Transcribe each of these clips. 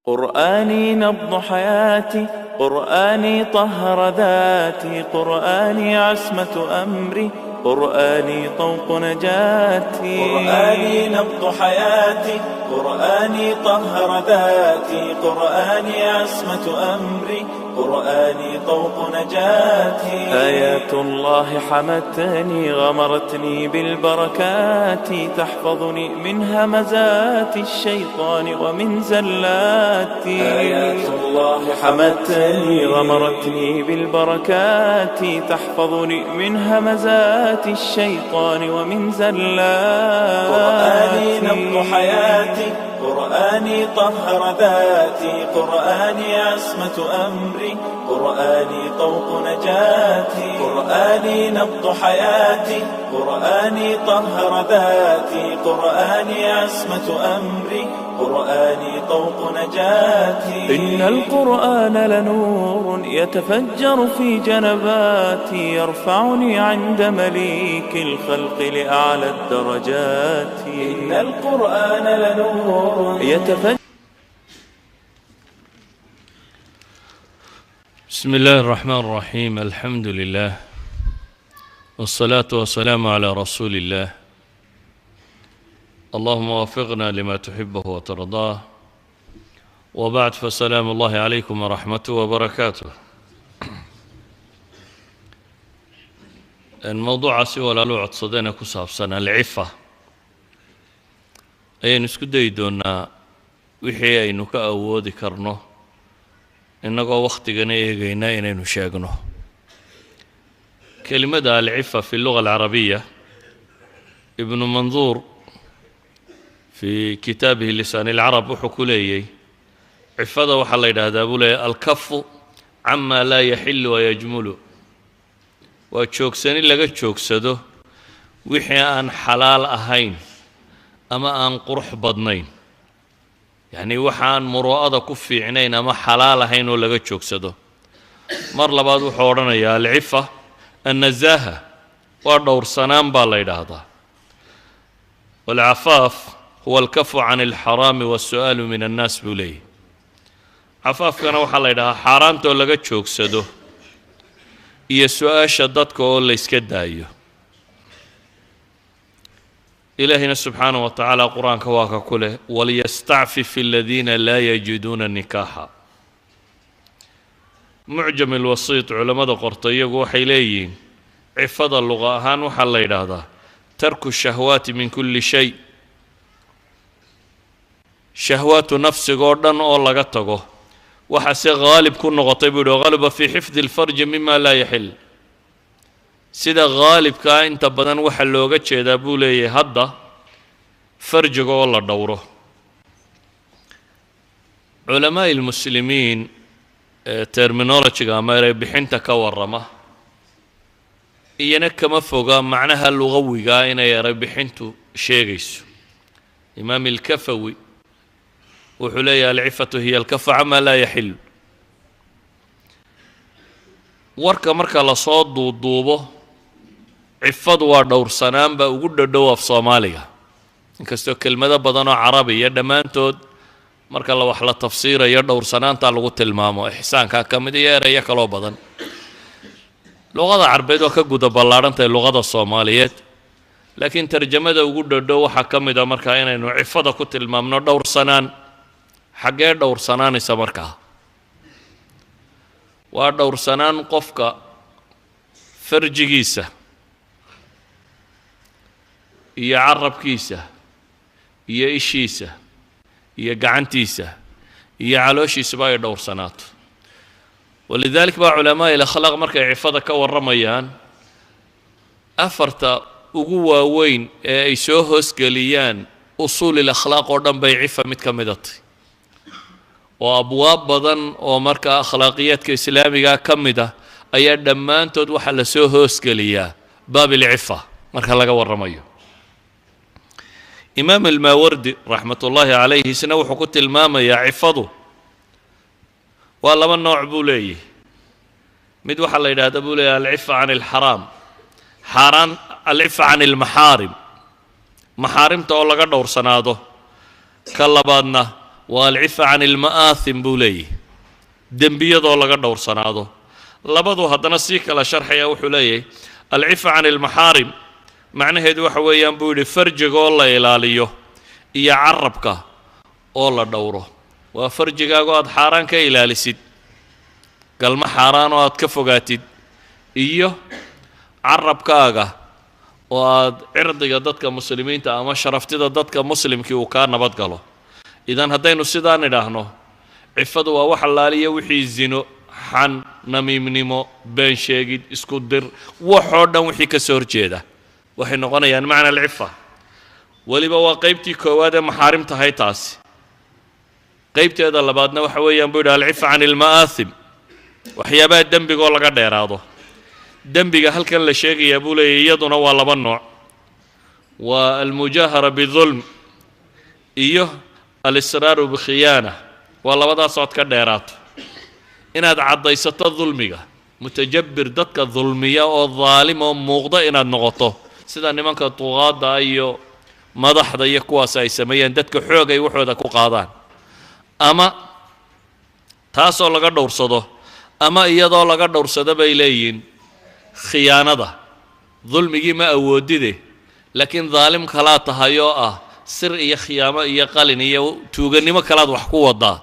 قرآني نبض حياتي، قرآني طهر ذاتي، قرآني عصمة أمري، قرآني طوق نجاتي. قرآني نبض حياتي، قرآني طهر ذاتي، قرآني عصمة أمري، قرآني طوق نجاتي. آيات الله حمتني، غمرتني بالبركات، تحفظني من همزات الشيطان ومن زلاتي. آيات الله حمتني، غمرتني بالبركات، تحفظني من همزات الشيطان ومن زلاتي. قرآني نبض حياتي، قرآني طهر ذاتي، قرآني عصمة أمري، قرآني طوق نجاتي. قرآني نبض حياتي، قرآني طهر ذاتي، قرآني عصمة أمري، قرآني طوق نجاتي. إن القرآن لنور يتفجر في جنباتي، يرفعني عند مليك الخلق لأعلى الدرجات. إن القرآن لنور يتفجر. بسم الله الرحمن الرحيم. الحمد لله والصلاة والسلام على رسول الله. اللهم وفقنا لما تحبه وترضاه، وبعد، فسلام الله عليكم ورحمته وبركاته. Mowduucaasi walaaluu codsadeena ku saabsan alcifa ayaynu isku dayi doonaa wixii aynu ka awoodi karno, innagoo wakhtigana eegayna inaynu sheegno. Kelimada alcifa fi luga alcarabiya, Ibnu Manduur fii kitaabihi Lisaan ilcarab wuxuu ku leeyay cifada waxaa la yidhaahdaa, buu leeyay, alkafu cama laa yaxilu wayajmulu, waa joogsani laga joogsado wixii aan xalaal ahayn ama aan qurux badnayn, yacnii waxaan muru'ada ku fiicnayn ama xalaal ahayn oo laga joogsado. Mar labaad wuxuu odhanayaa alcifa annazaaha, waa dhowrsanaan baa la yidhaahdaa. Walcafaaf huwa alkafu can alxaraami waasu'aalu min annaas, buu leeyahy. Cafaafkana waxaa la yidhahaa xaaraantoo laga joogsado iyo su-aasha dadka oo la yska daayo. Ilaahina subxaanaه wa tacaala qur-aanka waa ka ku leh: waliyastacfif aladiina laa yajiduuna nikaaxa. Mucjam alwasiit culammada qorta iyagu waxay leeyihiin cifada luqa ahaan waxaa la yidhaahdaa tarku shahwaati min kulli shay, shahwaatu nafsiga oo dhan oo laga tago. Waxaase haalib ku noqotay, buu yihi, haliba fii xifdi alfarji mima laa yaxil. Sida haalibkaa inta badan waxaa looga jeedaa, buu leeyahay, hadda farjiga oo la dhowro. Culamaa'i lmuslimiin ee terminologyga ama erey bixinta ka warrama iyana kama foga macnaha lugawigaa inay erey bixintu sheegayso. Imaam ilkafawi wuxuu leeyahay alcifatu hiya alkafu cama laa yaxil. Warka marka lasoo duuduubo, cifadu waa dhowrsanaan baa ugu dhadhow af Soomaaliga, inkastoo kelmado badan oo carabiya dhammaantood marka la wax la tafsiirayo dhowrsanaantaa lagu tilmaamo, ixsaankaa ka mid iyo ereyo kaloo badan. Luqada Carbeed waa ka guda ballaadhantahay luqada Soomaaliyeed, laakiin tarjamada ugu dhadhow waxaa ka mid a markaa inaynu cifada ku tilmaamno dhowrsanaan. Xaggee dhowrsanaanaysa markaa? Waa dhowrsanaan qofka farjigiisa iyo carabkiisa iyo ishiisa iyo gacantiisa iyo calooshiisuba ay dhowrsanaato. Walidalik baa culamaa'i lakhlaaq markay cifada ka warramayaan, afarta ugu waaweyn ee ay soo hoosgeliyaan usuul akhlaaq oo dhan bay cifa mid ka midatay, oo abwaab badan oo markaa akhlaaqiyaadka islaamiga ka mid ah ayaa dhammaantood waxaa la soo hoosgeliyaa baab ilcifa marka laga warramayo. Imaam Almaawardi raxmat ullaahi calayhi isna wuxuu ku tilmaamayaa cifadu waa laba nooc, buu leeyahy. Mid waxaa la yidhahda, buu leeyahy, alcifa can alxaraam, xaaraan, alcifa can almaxaarim, maxaarimta oo laga dhowrsanaado. Ka labaadna Waa alcifa can ilma'aathim, buu leeyahy, dembiyadoo laga dhowrsanaado. Labadu haddana sii kala sharxaya. Wuxuu leeyahay alcifa can ilmaxaarim macnaheedu waxa weeyaan, buu yidhi, farjigoo la ilaaliyo iyo carabka oo la dhowro. Waa farjigaagoo aad xaaraan ka ilaalisid, galmo xaaraan oo aad ka fogaatid, iyo carabkaaga oo aad cirdiga dadka Muslimiinta ama sharaftida dadka Muslimkii uu kaa nabad galo. Idan haddaynu sidaa nidhaahno, cifadu waa wax allaaliya wixii zino, xan, namiimnimo, been sheegid, isku dir, waxoo dhan wixii ka soo horjeeda waxay noqonayaan macna alcifa. Weliba waa qaybtii koowaad ee maxaarim tahay taasi. Qaybteeda labaadna waxa weeyaan, buu yidhi, alcifa can ilma'aathim, waxyaabaha dembigoo laga dheeraado. Dembiga halkan la sheegayaa, buu leeyahy, iyaduna waa laba nooc: waa almujaahara bidulm iyo alisraaru bikhiyaana. Waa labadaas ood ka dheeraato. Inaad caddaysato dulmiga, mutajabbir, dadka dulmiya oo daalim oo muuqda inaad noqoto, sida nimanka duqaadda iyo madaxda iyo kuwaas ay sameeyeen, dadka xoog ay waxooda ku qaadaan, ama taasoo laga dhowrsado, ama iyadoo laga dhowrsado, bay leeyihiin, khiyaanada. Dulmigii ma awoodide, laakiin daalim kalaa tahay oo ah sir iyo khiyaamo iyo qalin iyo tuugannimo kalaad wax ku wadaa.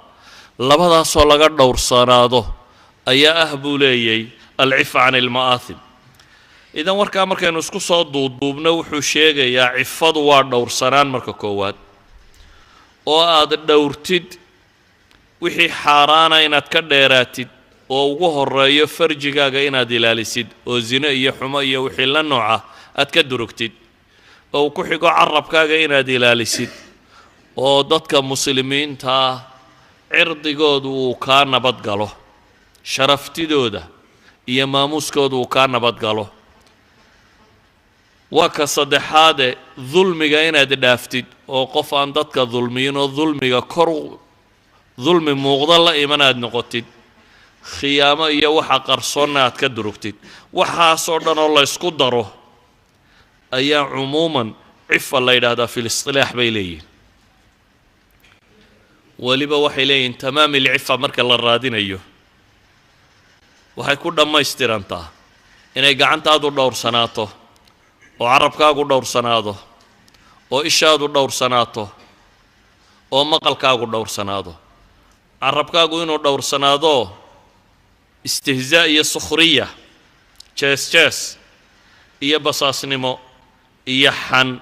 Labadaasoo laga dhowrsanaado ayaa ah, buu leeyay, alcifa can ilma'aathim. Idan warkaa markaynu isku soo duuduubno, wuxuu sheegayaa cifadu waa dhowrsanaan marka koowaad, oo aad dhowrtid wixii xaaraana inaad ka dheeraatid, oo ugu horeeyo farjigaaga inaad ilaalisid oo zino iyo xumo iyo wixii la nooca aad ka durugtid, oo uu ku xigo carabkaaga inaad ilaalisid oo dadka Muslimiintaa cirdigoodu uu kaa nabad galo, sharaftidooda iyo maamuuskooda uu kaa nabad galo. Waa ka saddexaade, dulmiga inaad dhaaftid oo qof aan dadka dulmiyin oo dulmiga kor dulmi muuqdo la iman aad noqotid, khiyaamo iyo waxa qarsoonna aad ka durugtid. Waxaasoo dhan oo la ysku daro ayaa cumuuman cifa la yidhaahdaa fi listilaax, bay leeyihin. Weliba waxay leeyihin, tamaam ilcifa marka la raadinayo waxay ku dhammaystirantaa inay gacantaadu dhowrsanaato, oo carabkaagu dhowrsanaado, oo ishaadu dhowrsanaato, oo maqalkaagu dhowrsanaado. Carabkaagu inuu dhowrsanaado istihzaa iyo sukhriya, jees jees iyo basaasnimo iyo xan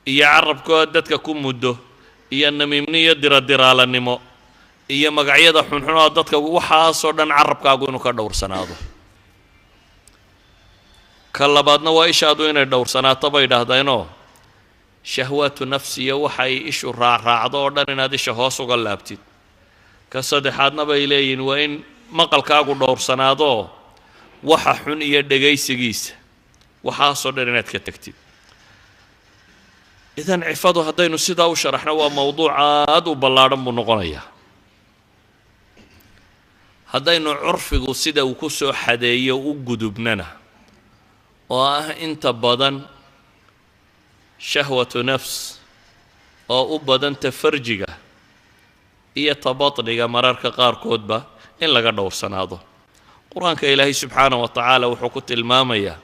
iyo carabkoo dadka ku muddo iyo namiimni iyo diradiraalanimo iyo magacyada xunxun oo dadka, waxaasoo dhan carabkaagu inuu ka dhowrsanaado. Ka labaadna waa ishaadu inay dhowrsanaato, bay idhaahdeenoo shahwaatu nafsiya waxay ishu raacraacdo oo dhan inaad isha hoos uga laabtid. Ka saddexaadna, bay leeyihin, waa in maqalkaagu dhowrsanaadoo waxa xun iyo dhegaysigiisa, waxaasoo dhan inaad ka tegtid. Idan cifadu haddaynu sidaa u sharaxno, waa mowduuc aad u ballaadhan buu noqonayaa. Haddaynu curfigu sida uu ku soo xadeeyo u gudubnana, oo ah inta badan shahwatu nafs oo u badan tafarjiga iyo tabatniga, mararka qaarkoodba in laga dhowrsanaado, Qur-aanka Ilaahay subxaana wa tacaala wuxuu ku tilmaamayaa,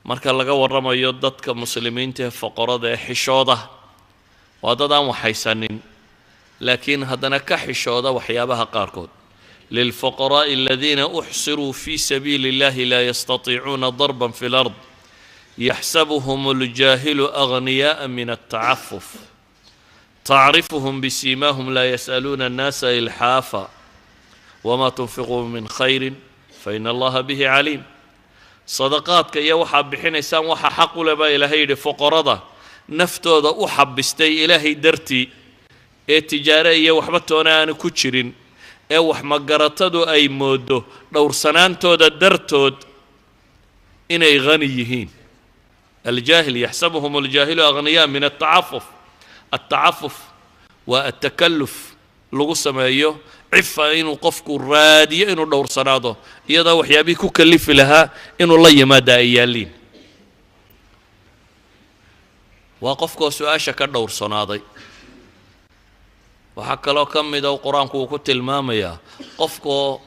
marka laga warramayo dadka Muslimiinta ee foqorada ee xishooda, waa dad aan waxaysanin laakiin haddana ka xishooda waxyaabaha qaarkood: للفقراء الذين أحصروا في سبيل الله لا يستطيعون ضربا في الأرض يحسبهم الجاهل أغنياء من التعفف تعرفهم بسيماهم لا يسألون الناس إلحافا وما تنفقوا من خير فإن الله به عليم. Sadaqaadka iyo waxaad bixinaysaan waxa xaq u leh, baa Ilaahay yidhi, foqorada naftooda u xabistay Ilaahay dartii, ee tijaare iyo waxba toona aanu ku jirin, ee wax magaratadu ay mooddo dhowrsanaantooda dartood inay hani yihiin. الجاهل يحسبهم الجاهل أغنياء من التعفف. التعفف waa التكلف lagu sameeyo cifa, inuu qofku raadiyo inuu dhowrsanaado iyadoo waxyaabihii ku kalifi lahaa inuu la yimaada ay yaalliin. Waa qofkoo su-aasha ka dhowrsanaaday. Waxaa kaloo ka mida qur-aanku uu ku tilmaamayaa qofkoo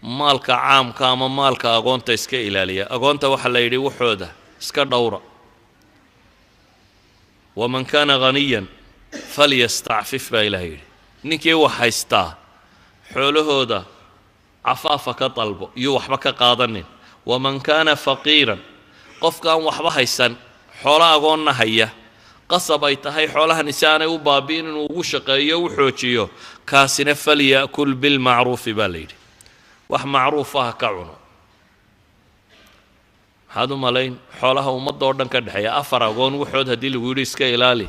maalka caamka ama maalka agoonta iska ilaaliya. Agoonta waxaa la yidhi waxooda iska dhowra, waman kaana haniyan falyastacfif baa ilaah yidhi. Ninkii wax haystaa xoolahooda cafaafa ka dalbo, iyuu waxba ka qaadanin. Waman kaana faqiiran, qofkaan waxba haysan, xoolo agoonna haya, qasab ay tahay xoolahani si aanay u baabi'in inuu ugu shaqeeyo, u xoojiyo, kaasina falya'kul bilmacruufi baa la yidhi, wax macruuf ah ka cuno. Maxaad u malayn xoolaha ummadda oo dhan ka dhexeeya? 4 agoon waxood haddii lagu yidhi iska ilaali,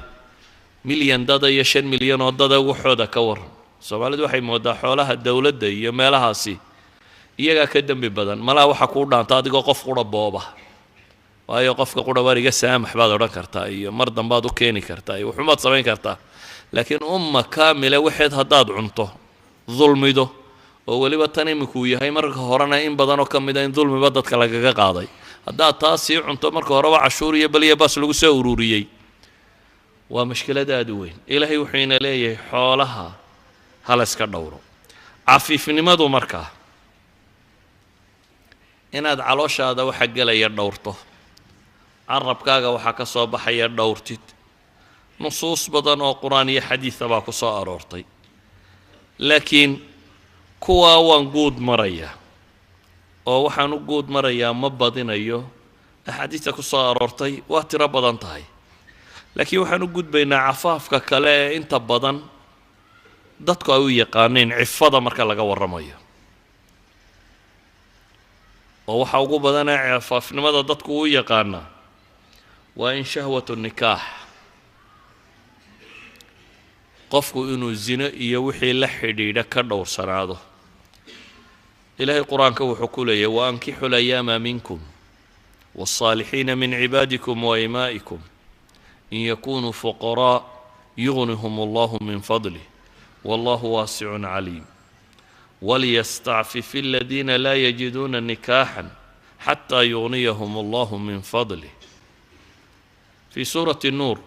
milyan dada iyo 5 milyan oo dada waxooda ka waran. Soomaalidu waxay moodaa xoolaha dowladda iyo meelahaasi iyagaa ka dembi badan. Malaha waxaa kuu dhaanta adigoo qof qura booba, waayo qofka qura waar iga saamax baad odhan kartaa, iyo mar dambaad u keeni kartaa, iyo wuxumaad samayn kartaa. Laakiin umma kaamila waxeed haddaad cunto, dulmido, oo weliba tan iminkuu yahay marka horena in badanoo ka mida in dulmiba dadka lagaga qaaday, haddaad taas sii cunto, marka horeba cashuur iyo beliya baas lagu soo ururiyey, waa mashkilad aada u weyn. Ilaahay wuxuu ina leeyahay xoolaha hala iska dhowro. Cafiifnimadu markaa inaad calooshaada waxa gelaya dhowrto, carabkaaga waxaa ka soo baxaya dhowrtid, nusuus badan oo qur-aan iyo xadiida baa ku soo aroortay. Laakiin kuwaa waan guud marayaa, oo waxaan u guud marayaa ma badinayo, axaadiista ku soo aroortay waa tiro badan tahay. Laakiin waxaan u gudbaynaa cafaafka kale ee inta badan dadku ay u yaqaaneen cifada marka laga warramayo, oo waxa ugu badanee cafaafnimada dadku u yaqaanaa waa in shahwatu nikaax, qofku inuu zino iyo wixii la xidhiidha ka dhowrsanaado. Ilaahay qur-aanka wuxuu ku leeyahy: wa ankixu layaama minkum waالصaalixiina min cibaadikum wa imaa'ikum in yakunuu fuqaraa yugnihum allahu min fadlih wallahu waasicun caliim waliyastacfif aladiina laa yajiduuna nikaaxan xataa yugniyahum allahu min fadlih. Fii suurati nuur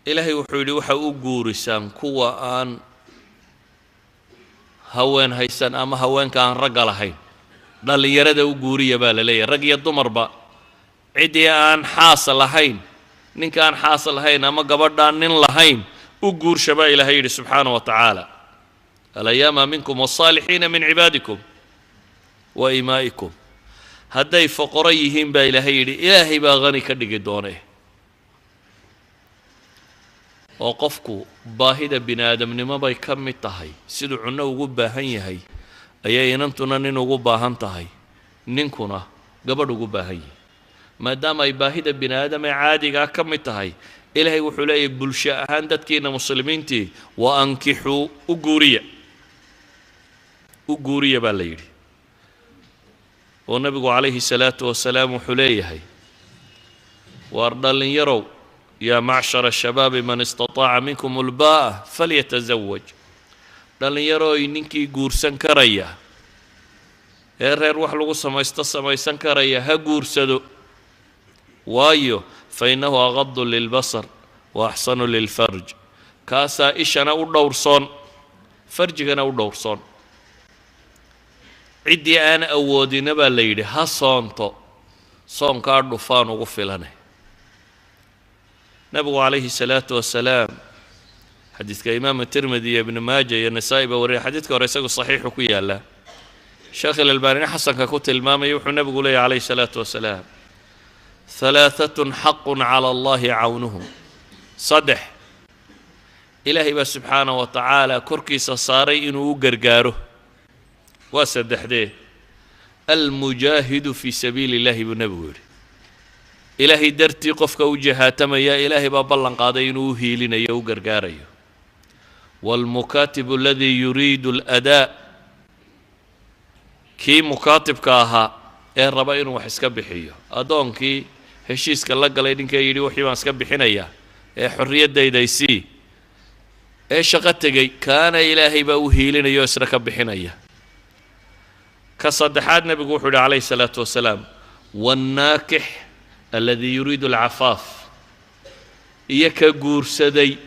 Ilaahay wuxuu yidhi waxa u guurisaan kuwa aan haween haysan ama haweenka aan ragga lahayn, dhallinyarada u guuriya baa la leeyahay, rag iyo dumarba. Ciddii aan xaas lahayn, ninka aan xaas lahayn ama gabadhaan nin lahayn, u guursha baa Ilaahay yidhi subxaana wa tacaala. Alayaama minkum wasaalixiina min cibaadikum wa imaa'ikum, hadday foqoro yihiin baa Ilaahay yidhi, Ilaahay baa hani ka dhigi doone. Oo qofku baahida bini aadamnimo bay ka mid tahay, siduu cunno ugu baahan yahay ayay inantuna nin ugu baahan tahay, ninkuna gabadh ugu baahan yahay. Maadaama ay baahida bini aadam ee caadigaa ka mid tahay, Ilaahay wuxuu leeyahay bulsho ahaan dadkiina muslimiintii wa ankixuu, u guuriya, u guuriya baa la yidhi. Oo Nebigu calayhi salaatu wasalaam wuxuu leeyahay: waar dhallinyarow, yaa macshara shabaabi man istataaca minkum ulbaa'a falyatazawaj. Dhallinyarooy, ninkii guursan karaya ee reer wax lagu samaysto samaysan karaya ha guursado, waayo fa innahu agadu lilbasar wa axsanu lilfarj, kaasaa ishana u dhowrsoon, farjigana u dhowrsoon. Ciddii aan awoodina baa la yidhi ha soonto, soonkaa dhufaan ugu filane. Nabigu calayhi salaatu wasalaam xadiidka Imaamu Tirmidi iyo Ibnu Maaja iyo Nasaa'i baa wariyay, xadiidka hore isagu saxiixu ku yaallaa, Sheekh Ilalbaanina xasanka ku tilmaamaya, wuxuu nabigu leeyahy calayhi salaatu wasalaam: halaaatun xaqun cala Allahi cawnuhum, 3 Ilaahay baa subxaana wa tacaala korkiisa saaray inuu u gargaaro. Waa saddexdee? Almujaahidu fii sabiili illahi buu nebigu yidhi, Ilaahay dartii qofka u jihaatamaya Ilaahay baa ballan qaaday inuu u hiilinayo, u gargaarayo. Waalmukaatibu aladii yuriidu aladaa, kii mukaatibka ahaa ee raba inuu wax iska bixiyo, addoonkii heshiiska la galay ninka yidhi wixii baan iska bixinayaa ee xorriyaddayda isii ee shaqo tegey, kaana Ilaahay baa u hiilinaya oo isna ka bixinaya. Ka saddexaad nebigu wuxuu yidhi calayhi salaatu wasalaam: waannaakix aladii yuriidu alcafaaf, iyo ka guursaday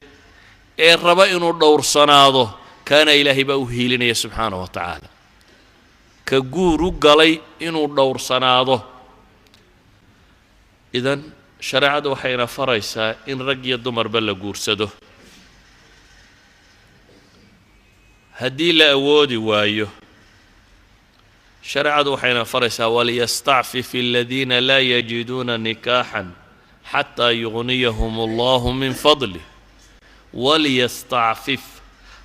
Ee raba inuu dhowrsanaado, kaana Ilaahay baa u hiilinaya subxaanahu wa tacaala. Ka guur u galay inuu dhowrsanaado. Idan shareecadu waxayna faraysaa in rag iyo dumarba la guursado. Haddii la awoodi waayo, shareecadu waxayna faraysaa: وليستعفف الذين لا يجدون نكاحا حتى يغنيهم الله من فضله. وليستعفف,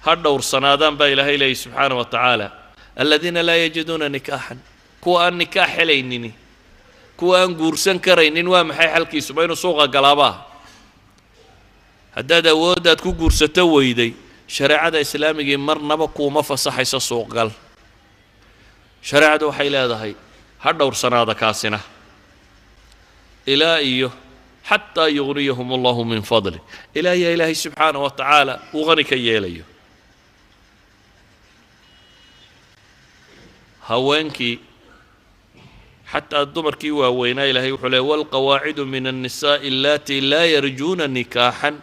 ha dhowrsanaadaan baa Ilaahay leeyahy subxaana wa tacaala, الذين لا يجدون نكاحا, kuwa aan nikaax helaynin, kuwa aan guursan karaynin. Waa maxay xalkiisu? Ma inuu suuqa galaabaa? Haddaad awooddaad ku guursato weyday, shareecada islaamigii marnaba kuuma fasaxayso suuqgal. Shareecadu waxay leedahay ha dhowrsanaada kaasina ilaa iyo حتى يغنيهم الله من فضله, ilaa iyo Ilaahay subxaana wa tacaala uu qani ka yeelayo. Haweenkii, xataa dumarkii waaweynaa, Ilahay wuxuu leey: والقواعد من النساء اللاتي لا يرجون نكاحا.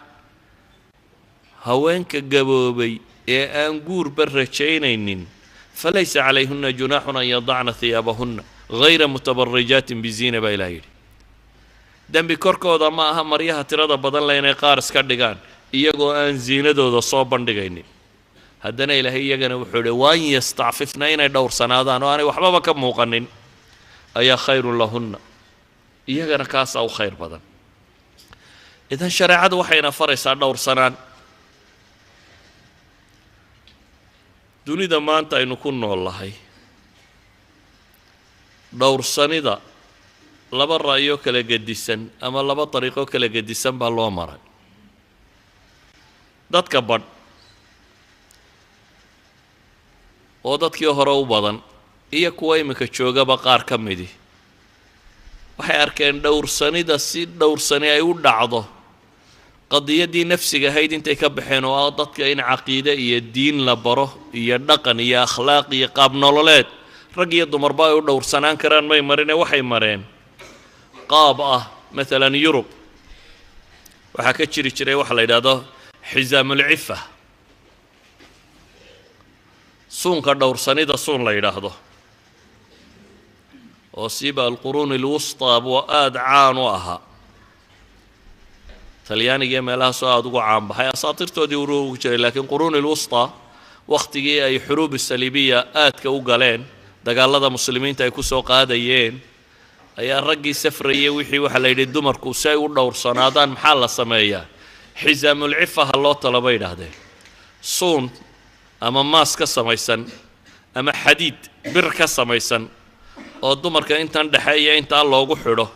Haweenka gaboobay ee aan guurba rajaynaynin, فليس عليهن جناح أن يضعن ثيابهن غير متبرجات بزينة, baa Ilaha yidhi. Dembi korkooda ma aha maryaha tirada badan le inay qaar iska dhigaan iyagoo aan ziinadooda soo bandhigaynin. Haddana Ilaahay iyagana wuxuu idhi: وأن يستعففن, inay dhowrsanaadaan oo aanay waxbaba ka muuqanin ayaa خير لهن, iyagana kaasaa u khayr badan. Idan shareecadu waxayna faraysaa dhowrsanaan. Dunida maanta aynu ku nool lahay, dhowrsanida laba ra'yo kala gedisan ama laba dariiqo kala gedisan baa loo maray. Dadka badh oo dadkii hore u badan iyo kuwa iminka joogaba qaar ka midi waxay arkeen dhowrsanida si dhowrsani ay u dhacdo, qadiyaddii nafsiga ahayd intay ka baxeen, oo ah dadka in caqiide iyo diin la baro iyo dhaqan iyo akhlaaq iyo qaab nololeed rag iyo dumarba ay u dhowrsanaan karaan, may marine. Waxay mareen qaab ah, maalan Yurub waxaa ka jiri jiray waxa la yidhaahdo حزام العفة, suunka dhowrsanida, suun la yidhaahdo oo siiba القرون الوسطى buu aada caan u ahaa. Talyaaniga iyo meelahaasoo aada ugu caan baxay, asaatiirtoodii uru ugu jiray. Laakiin قرون الوسطى, wakhtigii ay حروب الصليبية aadka u galeen, dagaalada muslimiinta ay ku soo qaadayeen, ayaa raggii safrayay wixii waxaa la yidhi dumarku si ay u dhowrsanaadaan maxaa la sameeyaa? حزام العفة ha loo talo, bay yidhaahdeen. Suun ama maas ka samaysan ama xadiid bir ka samaysan oo dumarka intan dhexe iyo intaa loogu xidho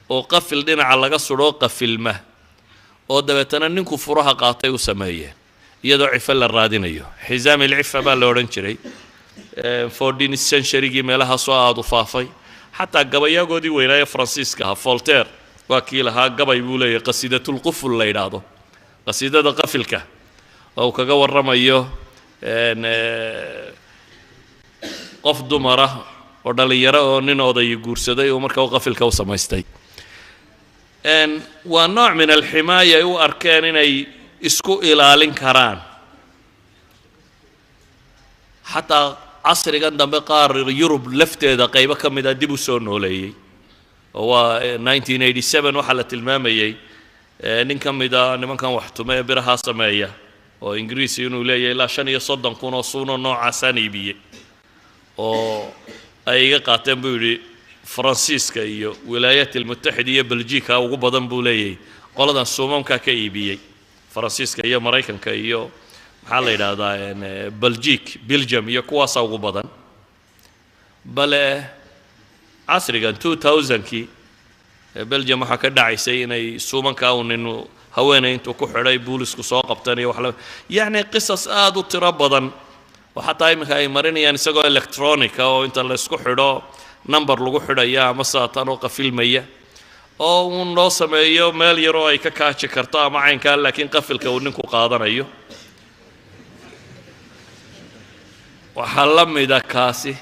oo qafil dhinaca laga sudhoo qafilma oo dabeetana ninku furaha qaatay u sameeyeen, iyadoo cifo la raadinayo. حزام العفة baa la odhan jiray. 14th centurygii meelahaasoo aada u faafay. Xataa gabayaagoodii weynaaye Faransiiska ahaa, Voltaire, waa kii lahaa gabay buu leeyahy قصيدة القفل la yidhaahdo, qasiidada qafilka, oo uu kaga warramayo qof dumara oo dhallinyaro oo nin odaya guursaday oo markaa u qafilka u samaystay. Waa nooc من الحماية ay u arkeen inay isku ilaalin karaan. Xataa casrigan dambe qaar Yurub lafteeda qaybo ka mida dib u soo nooleeyey, oo waa 1987 waxaa la tilmaamayey nin ka mida nimankan waxtume ee birahaa sameeya oo Ingiriisi inuu leeyahay ilaa 35,000 oo suunoo noocaasaan iibiyey oo ay iga qaateen, buu yidhi, Faransiiska iyo Wilaayaat Almutaxida iyo Beljiika ugu badan, buu leeyahay. Qoladan suumamkaa ka iibiyey Faransiiska iyo Maraykanka iyo maxaa la yidhaahdaa Beljik, Belgium iyo kuwaasaa ugu badan. Bale casrigan 2000kii Belgium waxaa ka dhacaysay inay suumankaa uu nin haweeney intuu ku xidhay boolisku soo qabteen iyo wax la yacni qisas aada u tiro badan, oo xataa iminka ay marinayaan isagoo electronica oo inta la isku xidho number lagu xidhaya ama saatan oo qafilmaya oo uun loo sameeyo meel yaroo ay ka kaaji karto ama caynkaa, laakiin qafilka uu ninku qaadanayo. Waxaa la mida kaasi,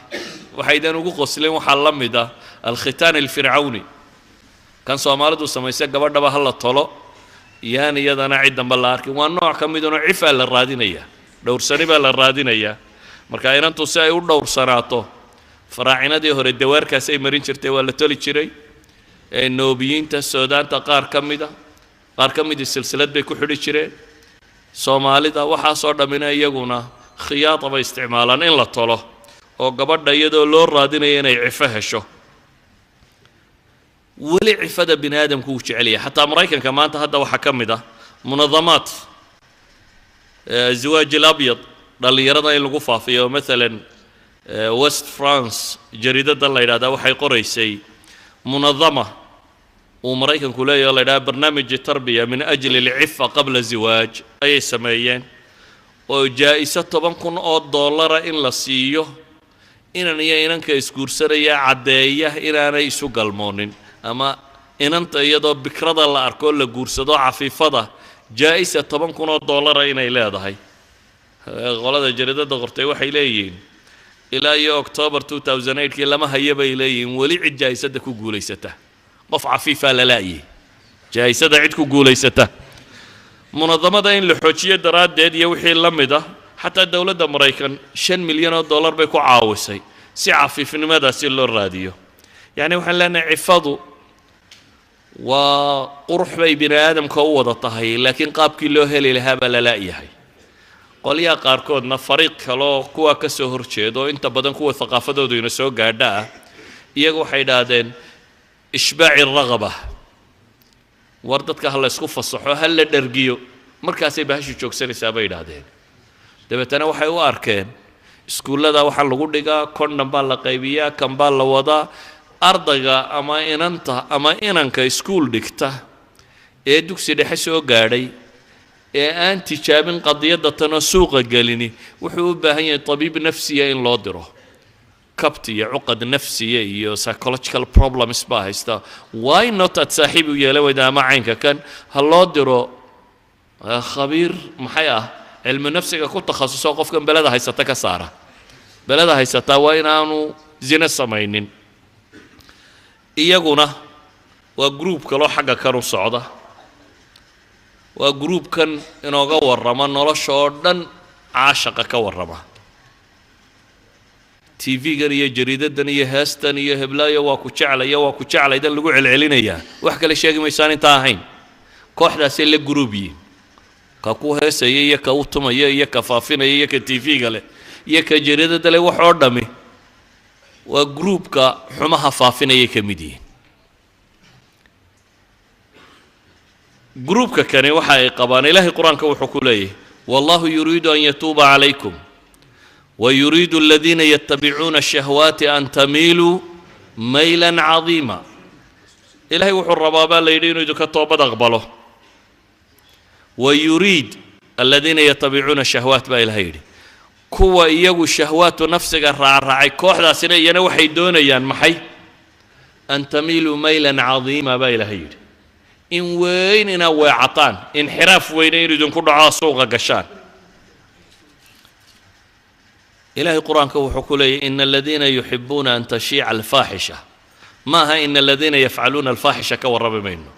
waxaydan ugu qoslin, waxaa la mida الختان الفرعوني, kan Soomaalidu samaysay, gabadhaba ha la tolo. Yaan iyadana cid danba la arkin. Waa nooc ka midunoo cifaa la raadinayaa, dhowrsani baa la raadinayaa. Marka inantu si ay u dhowrsanaato, faraacinadii hore dawaarkaas ay marin jirtay, waa la toli jiray. Noobiyiinta Suudaanta qaar ka mida, qaar ka midii silsilad bay ku xidhi jireen. Soomaalida waxaasoo dhammina iyaguna khiyaada bay isticmaalaan, in la tolo oo gabadha iyadoo loo raadinayo inay cifo hesho. Weli cifada bini aadamku wuu jecel yahay. Xataa Maraykanka maanta hadda waxaa ka mid ah munadamaat zawaaj alabyad dhallinyarada in lagu faafiyo. Maalan West France jariidadan la yidhahdaa waxay qoraysay munadama uu Maraykanku leeyaho la yidhaha barnaamij tarbiya min ajli alcifa qabla ziwaaj ayay sameeyeen, oo jaa-iso $10,000 in la siiyo inan iyo inanka isguursanaya caddeeya inaanay isu galmoonin, ama inanta iyadoo bikrada la arko la guursado cafiifada, jaa-isa $10,000 inay leedahay. Qolada jariidada qortay waxay leeyihiin ilaa iyo October 2008kii lama hayo bay leeyihiin weli cid jaa-isada ku guulaysata. Qof cafiifaa la laayay jaa-isada cid ku guulaysata. Munadamada in la xoojiyo daraaddeed iyo wixii la mid ah, xataa dowladda Maraykan $5 milyan bay ku caawisay si cafiifnimadaasi loo raadiyo. Yacni waxaan leenahay cifadu waa qurux bay bini aadamka u wada tahay, laakiin qaabkii loo heli lahaa baa la la'yahay. Qolyaha qaarkoodna, fariiq kaleoo kuwa ka soo horjeeda oo inta badan kuwa thaqaafadoodu ina soo gaadha ah, iyagu waxay idhaahdeen ishbaaci raqaba, war dadka ha la ysku fasaxo, ha la dhergiyo, markaasay bahashu joogsanaysaa bay idhaahdeen. Dabeetana waxay u arkeen iskuullada waxaa lagu dhigaa, condom baa la qaybiyaa, kan baa la wadaa. Ardayga ama inanta ama inanka iskuul dhigta ee dugsi dhexe soo gaadhay ee aan tijaabin qadiyadda tanoo suuqa gelini wuxuu u baahan yahay tabiib nafsiya in loo diro. Kabt iyo cuqad nafsiya iyo psychological problems baa haysta. Why not aad saaxiib u yeelan weyda ama caynka kan ha loo diro khabiir maxay ah cilmi nafsiga ku takhasuso, qofkan beleda haysata ka saara. Beleda haysataa waa inaanu zine samaynin. Iyaguna waa group kaloo xagga kan u socda, waa groupkan inooga warrama nolosha oo dhan, caashaqa ka warrama. TV-gan iyo jariidadan iyo heestan iyo heblaayo waa ku jeclaya, waa ku jeclaydan lagu celcelinayaa, wax kale sheegi maysaan intaa ahayn. Kooxdaasay la group yihiin, ka ku heesaya iyo ka u tumaya iyo ka faafinaya iyo ka TV-ga leh iyo ka jariidada leh, wax oo dhami waa groupka xumaha faafinayay ka mid yihiin. Groupka kani waxa ay qabaan, Ilaahay Qur-aanka wuxuu ku leeyahay: "Wallahu yuriidu an yatuuba calaykum wayuriidu aladiina yatabicuuna ashahwaati an tamiiluu maylan cadiima." Ilaahay wuxuu rabaa baa la yidhi inuu idinka toobad aqbalo. "Wayuriid aladiina yatabicuuna shahwaat" baa Ilahay yidhi, kuwa iyagu shahwaatu nafsiga raacraacay, kooxdaasina iyana waxay doonayaan maxay? "An tamiiluu maylan cadiima" baa Ilahay yidhi, in weyn inaa weecataan, inxiraaf weyne in idinku dhaco, suuqa gashaan. Ilahay Qur-aanka wuxuu ku leeyahy: "Ina aladiina yuxibuuna an tashiica alfaaxisha." Ma aha "ina aladiina yafcaluuna alfaaxisha", ka warrami mayno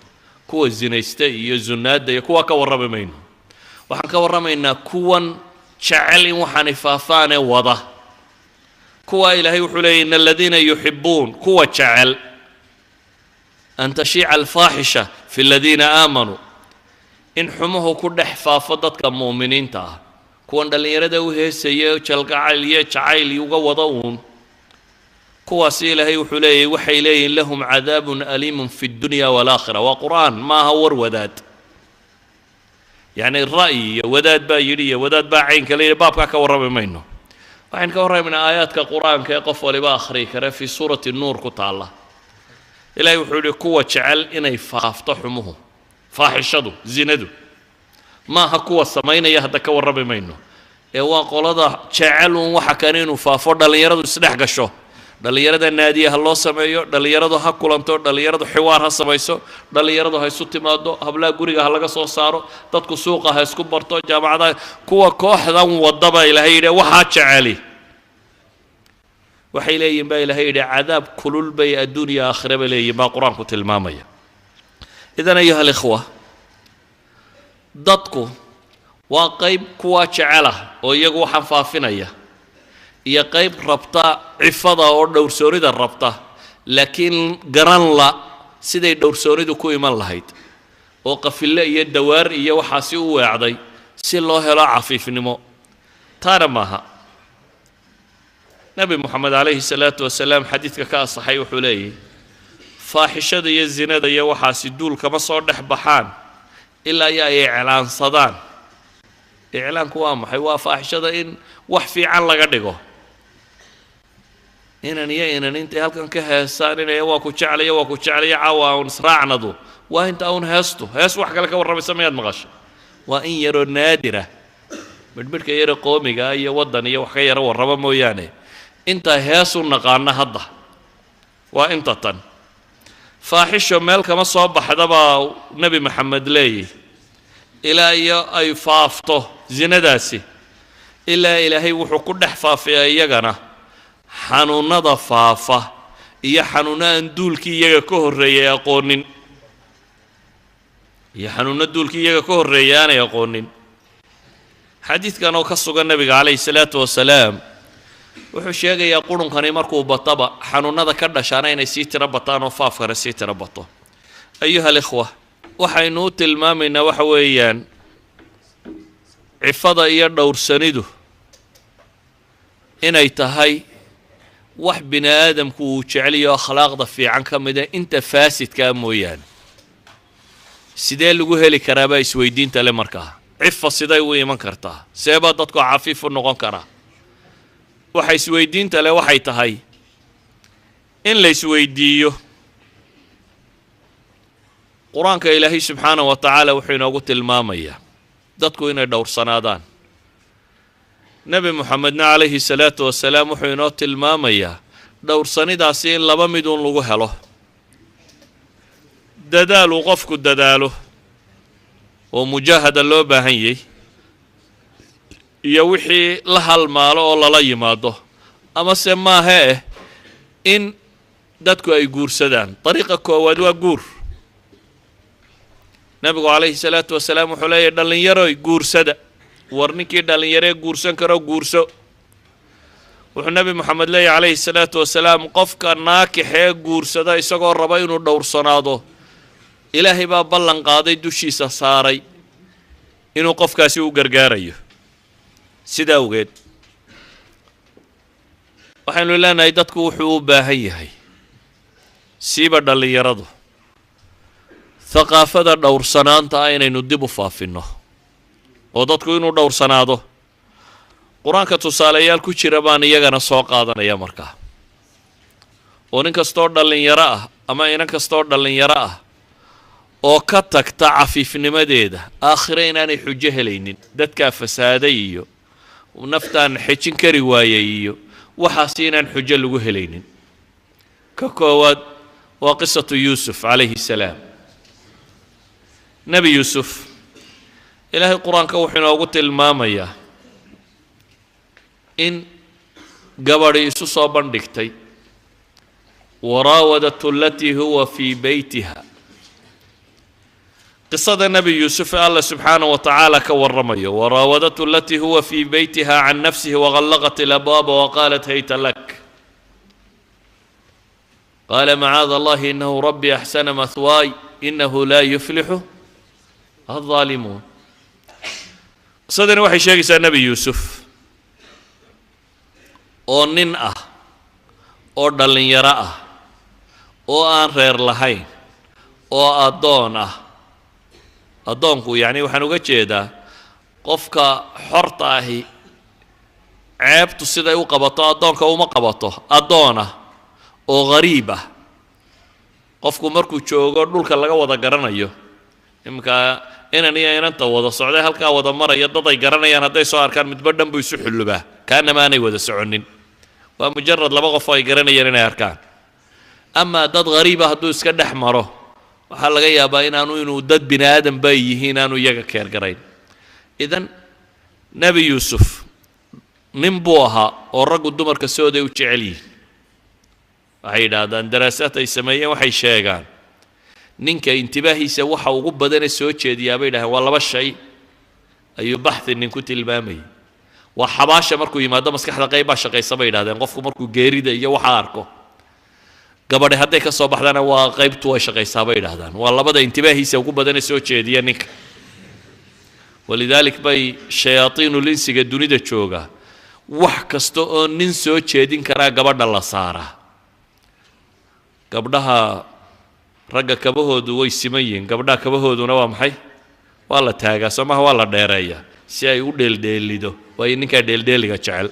kuwa zinaysta iyo zunaadda iyo kuwa ka warrami mayno. Waxaan ka warramaynaa kuwan jecel in waxaanay faafaane wada. Kuwa Ilaahay wuxuu leeyay: "Ina aladiina yuxibuun", kuwa jecel "an tashiica alfaaxisha fi aladiina aamanuu", in xumuhu ku dhex faafo dadka mu'miniinta ah, kuwan dhallinyarada u heesaya, jalgacayl iyo jacayl uga wada uun, kuwaasi Ilaahay wuxuu leeyahy, waxay leeyihin "lahum cadaabun aliimun fi ddunya waalaakhira". Waa Qur-aan, ma aha war wadaad, yacni ra'yi iyo wadaad baa yidhi iyo wadaad baa caynka la yidhi, baabkaa ka warrami mayno. Waxaynu ka warramaynaa aayaadka Qur-aanka ee qof waliba akhriyi kare, fii suurati Nuur ku taalla. Ilahay wuxuu yidhi kuwa jecel inay faafto xumuhu, faaxishadu, zinadu, maaha kuwa samaynaya hadda ka warrami mayno, ee waa qolada jecel uun waxa kane inuu faafo, dhallinyaradu isdhex gasho, dhallinyarada naadiya ha loo sameeyo, dhallinyaradu ha kulanto, dhallinyaradu xiwaar ha samayso, dhallinyaradu ha isu timaado, hablaha guriga ha laga soo saaro, dadku suuqa ha isku barto, jaamacadaha. Kuwa kooxdan wadda baa Ilaahay yidhi waxaa jeceli waxay leeyihin baa Ilaahay yidhi cadaab kulul bay adduunya aakhira bay leeyihin, baa Qur-aanku tilmaamaya. Idan ayuha alikhwa, Dadku waa qayb kuwaa jecelah oo iyagu waxaan faafinaya, iyo qayb rabta cifada oo dhowrsoonida rabta, laakiin garan la siday dhowrsoonidu ku iman lahayd, oo qafille iyo dawaar iyo waxaasi u weecday si loo helo cafiifnimo. Taana maaha. Nebi Moxamed calayhi salaatu wasalaam xadiidka ka asaxay wuxuu leeyahy, faaxishada iyo zinada iyo waxaasi duul kama soo dhex baxaan ilaa iyo ay iclaansadaan. Iclaanku waa maxay? Waa faaxishada in wax fiican laga dhigo. Inan iyo inan intay halkan ka heesaan inaya waa ku jeclaya, waa ku jeclaya, caawa un israacnadu, waa inta un heestu hees wax kale ka warramaysa mayaad maqasha? Waa in yaroo naadira, midhmidhka yaro qoomiga iyo waddan iyo wax ka yaro warraba mooyaane, intaa hees u naqaana hadda waa inta tan. Faaxisho meel kama soo baxdabaa Nebi Maxamed leeyahy ilaa iyo ay faafto zinadaasi, ilaa Ilaahay wuxuu ku dhex faafiyaa iyagana xanuunnada faafa iyo xanuunno aan duulkii iyaga ka horreeyay aqoonin, iyo xanuunno duulkii iyaga ka horreeyay aanay aqoonin. Xadiidkan oo ka sugan nebiga calayhi salaatu wasalaam wuxuu sheegayaa qurunkani markuu bataba xanuunnada ka dhashaana inay sii tiro bataan oo faafkana sii tiro bato. Ayuha alikhwa, waxaynu u tilmaamaynaa waxa weeyaan cifada iyo dhowrsanidu inay tahay wax bini aadamku uu jeceliyo, akhlaaqda fiican ka mida inta faasidkaa mooyaane. Sidee lagu heli karaabaa isweydiinta le markaa? Cifa siday u iman kartaa? Seebaa dadku cafiif u noqon karaa? Waxa isweydiinta le waxay tahay in la isweydiiyo. Qur-aanka Ilaahay subxaana wa tacaala wuxuu inoogu tilmaamayaa dadku inay dhowrsanaadaan. Nebi Moxamedna calayhi salaatu wasalaam wuxuu inoo tilmaamayaa dhowrsanidaasi in laba mid uun lagu helo: dadaal uu qofku dadaalo oo mujaahada loo baahan yahy, iyo wixii la halmaalo oo lala yimaado, amase maaha eh in dadku ay guursadaan. Dariiqa koowaad waa guur. Nebigu calayhi salaatu wasalaam wuxuu leeyahy, dhallinyaroy, guursada. War ninkii dhallinyaree guursan karo, guurso. Wuxuu Nebi Moxamed leeyahy calayhi salaatu wasalaam, qofka naakixee guursada isagoo raba inuu dhowrsanaado, Ilaahay baa ballan qaaday, dushiisa saaray inuu qofkaasi u gargaarayo. Sida awgeed waxaynu leenahay dadku wuxuu u baahan yahay, siiba dhallinyaradu, thaqaafada dhowrsanaanta ah inaynu dib u faafinno, oo dadku inuu dhowrsanaado. Qur-aanka tusaaleyaal ku jira baan iyagana soo qaadanaya markaa, oo nin kastoo dhallinyaro ah ama inan kastoo dhallinyaro ah oo ka tagta cafiifnimadeeda, aakhire inaanay xujo helaynin. Dadkaa fasaaday iyo naftaan xejin kari waayay iyo waxaasi inaan xujo lagu helaynin. Ka koowaad waa qisatu Yuusuf calayhi salaam. Nebi Yuusuf Ilaahay qur-aanka wuxuu inoogu tilmaamayaa in gabadhi isu soo bandhigtay, waraawadatu alatii huwa fii beytiha. Qisada Nebi Yuusuf ee Alla subxaanaه wa tacaala ka warramayo, waraawadatu alatii huwa fii beytiha can nafsihi wagallaqat alabwaaba waqaalat hayta lak, qaala macaada Allahi inahu rabbi axsana mahwaay inahu laa yuflixu aldaalimuun. Qisadani waxay sheegaysaa Nebi Yuusuf oo nin ah oo dhallinyaro ah oo aan reer lahayn oo addoon ah. Addoonku yacni waxaan uga jeedaa qofka xorta ahi ceebtu siday u qabato addoonka uma qabato. Addoon ah oo ghariib ah. Qofku markuu joogo dhulka laga wada garanayo, iminka inan iyo inanta wada socday halkaa wada maraya, dad ay garanayaan hadday soo arkaan, midba dhan buu isu xullubaa, kaanama aanay wada soconin. Waa mujarad laba qof oo ay garanayaan inay arkaan. Amaa dad ghariiba hadduu iska dhex maro, waxaa laga yaabaa inaanu inuu dad bini aadam bay yihiin aanu iyaga keergarayn. Idan Nebi Yuusuf nin buu ahaa oo raggu dumarka sooday u jecel yihiin. Waxay yidhaahdaan, daraasaad ay sameeyeen waxay sheegaan, ninka intibaahiisa waxa ugu badane soo jeediyaa, bay yidhahdeen, waa laba shay. Ayuu baxthi nin ku tilmaamayay. Waa xabaasha markuu yimaado maskaxda qayb baa shaqaysa bay yidhahdeen. Qofku markuu geerida iyo waxa arko, gabadhe hadday ka soo baxdana waa qaybtu way shaqaysaa bay yidhahdaan. Waa labada intibaahiisa ugu badane soo jeediya ninka. Walidaalik bay shayaatiinul insiga dunida jooga wax kasta oo nin soo jeedin karaa gabadha la saaraa. Gabdhaha ragga kabahoodu way siman yihiin, gabdhaha kabahooduna waa maxay? Waa la taagaa, soo maha? Waa la dheereeyaa si ay u dheeldheelido, waayo ninkaa dheeldheeliga jecel.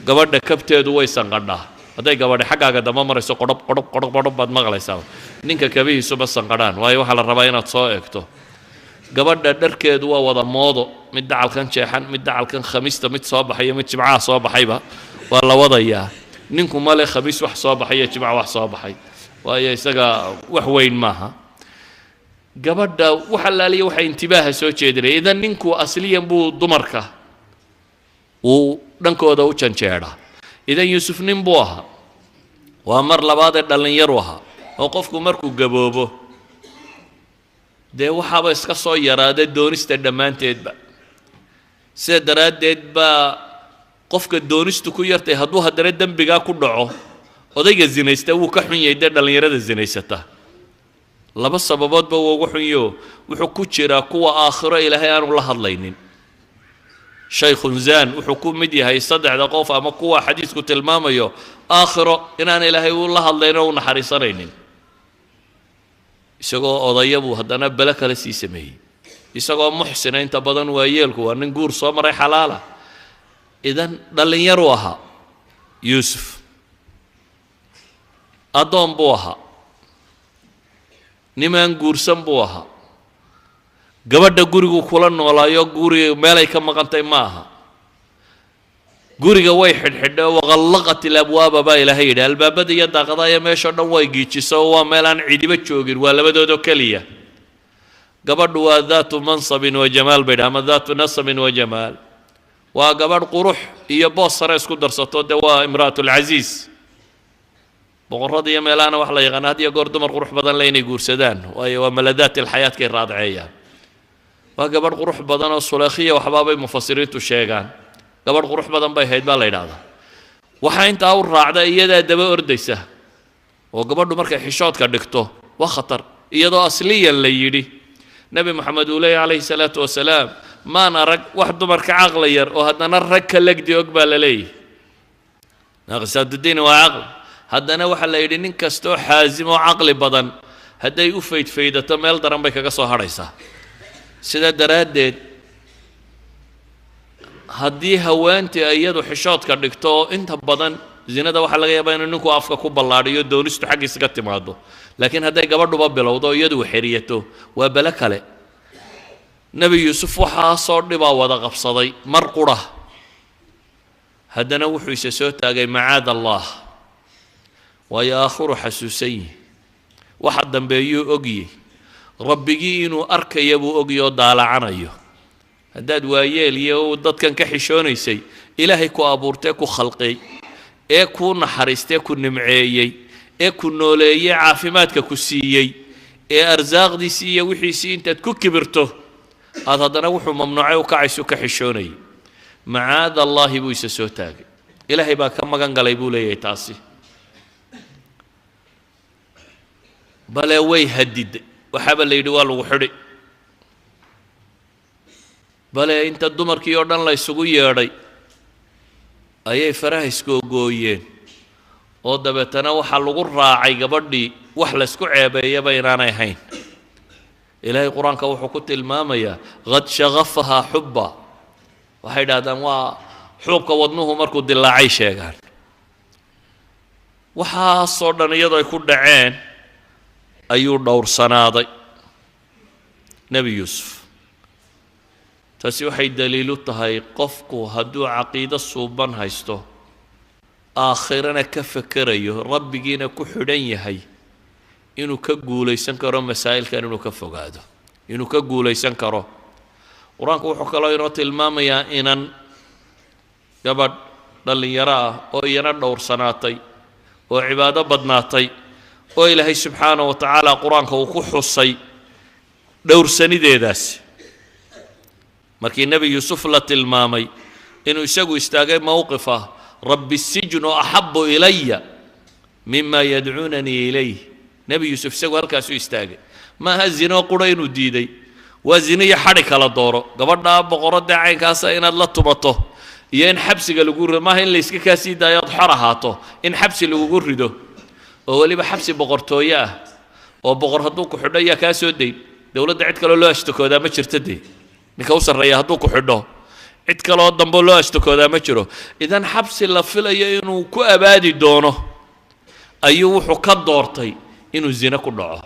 Gabadha kabteedu way sanqadhaa. Hadday gabadhi xaggaaga damba marayso, qodhob qodhob qodhob qodhob baad maqlaysaa. Ninka kabihiisu ma sanqadhaan, waayo waxaa la rabaa inaad soo eegto. Gabadha dharkeedu waa wada moodo, mid dacalkan jeexan, mid dacalkan khamiista, mid soo baxayo, mid jimcaha soo baxayba waa la wadayaa. Ninku male khamiis wax soo baxay iyo jimca wax soo baxay, waayo isaga wax weyn maaha. Gabadha wax allaaliya waxa intibaaha soo jeedinaya. Idan ninku asliyan buu dumarka uu dhankooda u janjeedhaa. Idan Yuusuf nin buu ahaa, waa mar labaadee dhallinyaru ahaa, oo qofku markuu gaboobo dee waxaaba iska soo yaraada doonista dhammaanteedba. Sida daraaddeed baa qofka doonistu ku yartay hadduu haddana dembigaa ku dhaco, odayga zinaysta wuu ka xun yahay dee dhallinyarada zinaysata. Laba sababoodba wuu ugu xunyo: wuxuu ku jiraa kuwa aakhiro Ilaahay aanu la hadlaynin, shaykhun zan, wuxuu ku mid yahay saddexda qof ama kuwa xadiisku tilmaamayo aakhiro inaan Ilaahay u la hadlayn oo u naxariisanaynin. Isagoo odaya buu haddana belo kale sii sameeyey, isagoo muxsina. Inta badan waa yeelku waa nin guur soo maray xalaala. Idan dhallinyaru ahaa Yuusuf, addoon buu ahaa, nimaan guursan buu ahaa, gabadha gurigu kula noolaayo, guriga meelay ka maqantay ma aha. Guriga way xidhxidhay oo waqallaqat ilabwaaba baa Ilaahay yidhi. Albaabada iyo daaqadaha iyo meeshao dhan way giijiso oo waa meel aan cidiba joogin, waa labadoodoo keliya. Gabadhu waa daatu mansabin wa jamaal bay dhaha, ama daatu nasabin wa jamaal. Waa gabadh qurux iyo boos sare isku darsato, dee waa imra'atulcasiis. Boqorrada iyo meelahana wax la yaqaana had iyo goor dumar qurux badan le inay guursadaan, waayo waa maladaat ilxayaadkay raadceeyaan. Waa gabadh qurux badan oo Suleekhiya waxbaabay mufasiriintu sheegaan. Gabadh qurux badan bay hayd baa la yidhaahdaa. Waxaa intaa u raacda iyadaa daba ordaysa, oo gabadhu markay xishoodka dhigto waa khatar, iyadoo asliyan la yidhi Nebi Moxamed uu leeyahy calayhi salaatu wasalaam: maan arag wax dumarka caqli yar oo haddana rag ka legdi og baa la leeyahy, naaqisaatudiin waa caqli. Haddana waxaa la yidhi nin kastoo xaasim oo caqli badan hadday u faydfaydato meel daran bay kaga soo hadhaysaa. Sidaa daraaddeed haddii haweentii iyadu xishoodka dhigto, oo inta badan zinada waxaa laga yaabaa inuu ninku afka ku ballaadhiyo, doonistu xaggiisa ka timaado, laakiin hadday gabadhuba bilowdo iyadu xeriyato waa belo kale. Nebi Yuusuf waxaasoo dhibaa wada qabsaday mar qura, haddana wuxuu isa soo taagay macaad Allah, waayo aakhiru xasuusan yihi, waxa dambeeyuu ogyey, Rabbigii inuu arkaya buu ogyi oo daalacanayo. Haddaad waayeel iyo dadkan ka xishoonaysay, Ilaahay ku abuurtee, ku khalqay, ee kuu naxariistee, ku nimceeyey, ee ku nooleeyey, caafimaadka ku siiyey, ee arsaaqdiisii iyo wixiisii intaad ku kibirto aada haddana wuxuu mamnuucay u kacaysu ka xishoonayay, macaada Allaahi buu isa soo taagay. Ilaahay baa ka magan galay buu leeyahay taasi. Bale way hadiday, waxaaba la yidhi waa lagu xidhi. Bale inta dumarkii oo dhan la isugu yeedhay ayay faraha iskoogooyeen, oo dabeetana waxaa lagu raacay gabadhii wax laysku ceebeeyaba inaanay ahayn. Ilaahay qur-aanka wuxuu ku tilmaamayaa qad shaqafahaa xubba. Waxay idhahdaan waa xuubka wadnuhu markuu dilaacay sheegaan. Waxaasoo dhan iyadoo ay ku dhaceen ayuu dhowrsanaaday Nebi Yuusuf. Taasi waxay daliilu tahay qofku hadduu caqiido suuban haysto, aakhirana ka fekerayo, Rabbigiina ku xidhan yahay, inuu ka guulaysan karo masaa'ilkan, inuu ka fogaado, inuu ka guulaysan karo. Qur-aanku wuxuu kaloo inoo tilmaamayaa inan gabadh dhallinyaro ah oo iyana dhowrsanaatay oo cibaado badnaatay, oo Ilaahay subxaana wa tacaala qur-aanka uu ku xusay dhowrsanideedaasi. Markii Nebi Yuusuf la tilmaamay inuu isagu istaagay mowqif ah, "Rabbi sijnu axabu ilaya mima yadcuunanii ilayh", Nebi Yuusuf isagu halkaasuu istaagay. Maaha zino qura inuu diiday, waa zino iyo xadhi kala dooro. Gabadhaa boqoradee caynkaasa inaad la tumato iyo in xabsiga lagu rido, maaha in layska kaa sii daayo ood xor ahaato, in xabsi lagugu rido, oo weliba xabsi boqortooye ah, oo boqor hadduu ku xidho yaa kaa soo dayn? Dowladda cid kaloo loo ashtakoodaa ma jirto. Dee ninka u sarreeya hadduu ku xidho, cid kaloo dambo loo ashtakoodaa ma jiro. Idan xabsi la filayo inuu ku abaadi doono ayuu wuxuu ka doortay inuu zine ku dhaco.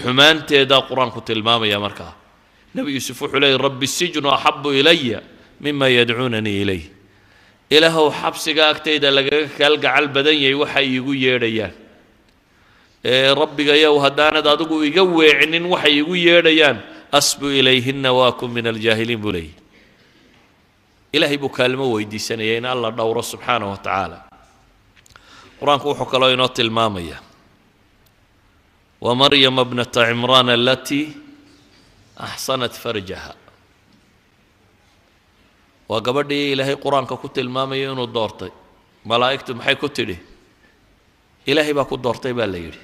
Xumaanteedaa Qur-aanku tilmaamaya. Markaa Nebi Yuusuf wuxuu leeyay, "Rabbi sijnu axabu ilaya mima yadcuunanii ilayh." Ilaahow, xabsiga agtayda lagaga kaalgacal badan yahay waxay iigu yeedhayaan. Ee Rabbigayow, haddaanad adigu iga weecinin waxay igu yeedhayaan, asbu ilayhina waakun min aljaahiliin, buu leeyahy. Ilaahay buu kaalmo weydiisanaya in Alla dhowro subxaanahu wa tacaala. Qur-aanku wuxuu kaloo inoo tilmaamaya ومريم ابنة عمران التي أحصنت فرجها. Waa gabadhii Ilaahay Qur-aanka ku tilmaamayo inuu doortay. Malaa'igtu maxay ku tidhi? Ilaahay baa ku doortay baa la yidhi.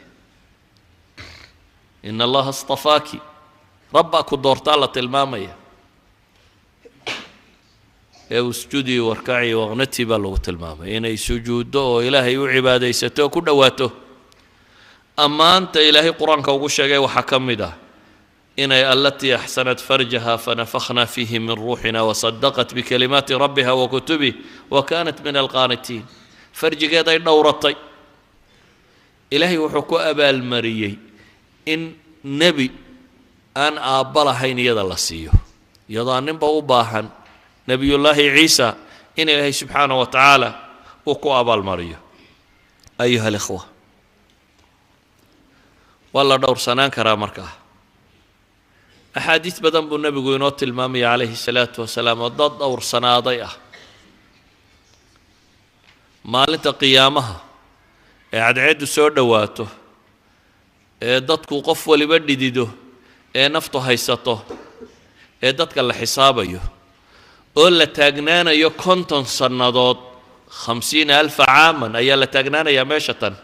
"إن الله اصطفاك", rabbaa ku doortaa la tilmaamaya. Ee "اسجدي واركعي واقنتي" baa lagu tilmaamay inay sujuuddo oo Ilaahay u cibaadaysato oo ku dhowaato. Ammaanta Ilaahay Qur-aanka ugu sheegay waxaa ka mid ah inay التي أحصنت فرجها فنفخنا فيه من روحنا وصدقت بكلمات ربها وكتبه وكانت من القانتين. Farjigeeday dhowratay. Ilaahay wuxuu ku abaalmariyey in nebi aan aabba lahayn iyada la siiyo, iyadoo aan ninba u baahan, Nebiyullaahi Ciisa, in Ilaahay subxaanaه wa tacaala uu ku abaalmariyo. أيها الإخوة, waa la dhowrsanaan karaa. Markaa axaadiis badan buu nebigu inoo tilmaamaya calayhi salaatu wasalaam oo dad dhowrsanaaday ah maalinta qiyaamaha ee cadceeddu soo dhowaato, ee dadku qof waliba dhidido, ee naftu haysato, ee dadka la xisaabayo oo la taagnaanayo 50 sannadood, 50,000 عاما ayaa la taagnaanayaa meesha tan.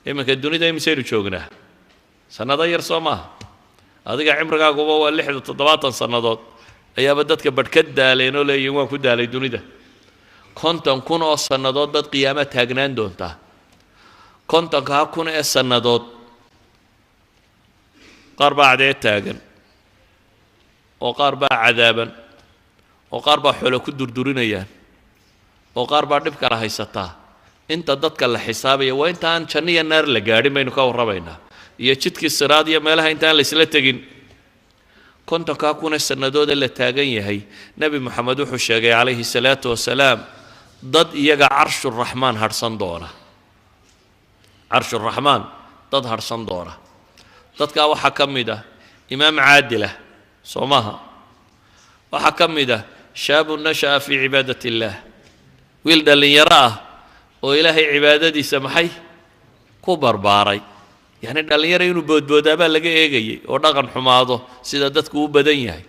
Iminka dunida imisaynu joognaa? Sannado yar soo maaha? Adiga cimrigaaguba waa 60, 70 sannadood ayaaba dadka badh ka daaleen oo leeyihin, "Waan ku daalay dunida." 50,000 oo sannadood baad qiyaama taagnaan doontaa. 50,000 ee sannadood qaar baa cadceed taagan, oo qaar baa cadaaban, oo qaar baa xoolo ku durdurinayaan, oo qaar baa dhib kala haysataa. Inta dadka la xisaabaya waa inta aan janno iyo naar la gaadhin baynu ka warramaynaa, iyo jidkii siraad iyo meelaha intaan la isla tegin. 50,000 ee sannadoode la taagan yahay, Nebi Moxamed wuxuu sheegay calayhi salaatu wasalaam dad iyaga carshuraxmaan hadhsan doona. Carshuraxmaan dad hadhsan doona. Dadkaa waxaa ka mid ah imaam caadilah, soo maaha? Waxaa ka mid ah شاب نشأ في عبادة الله, wiil dhallinyaro ah oo Ilaahay cibaadadiisa maxay ku barbaaray. Yacni dhallinyaro inuu boodboodaa baa laga eegayay oo dhaqan xumaado sida dadku u badan yahay,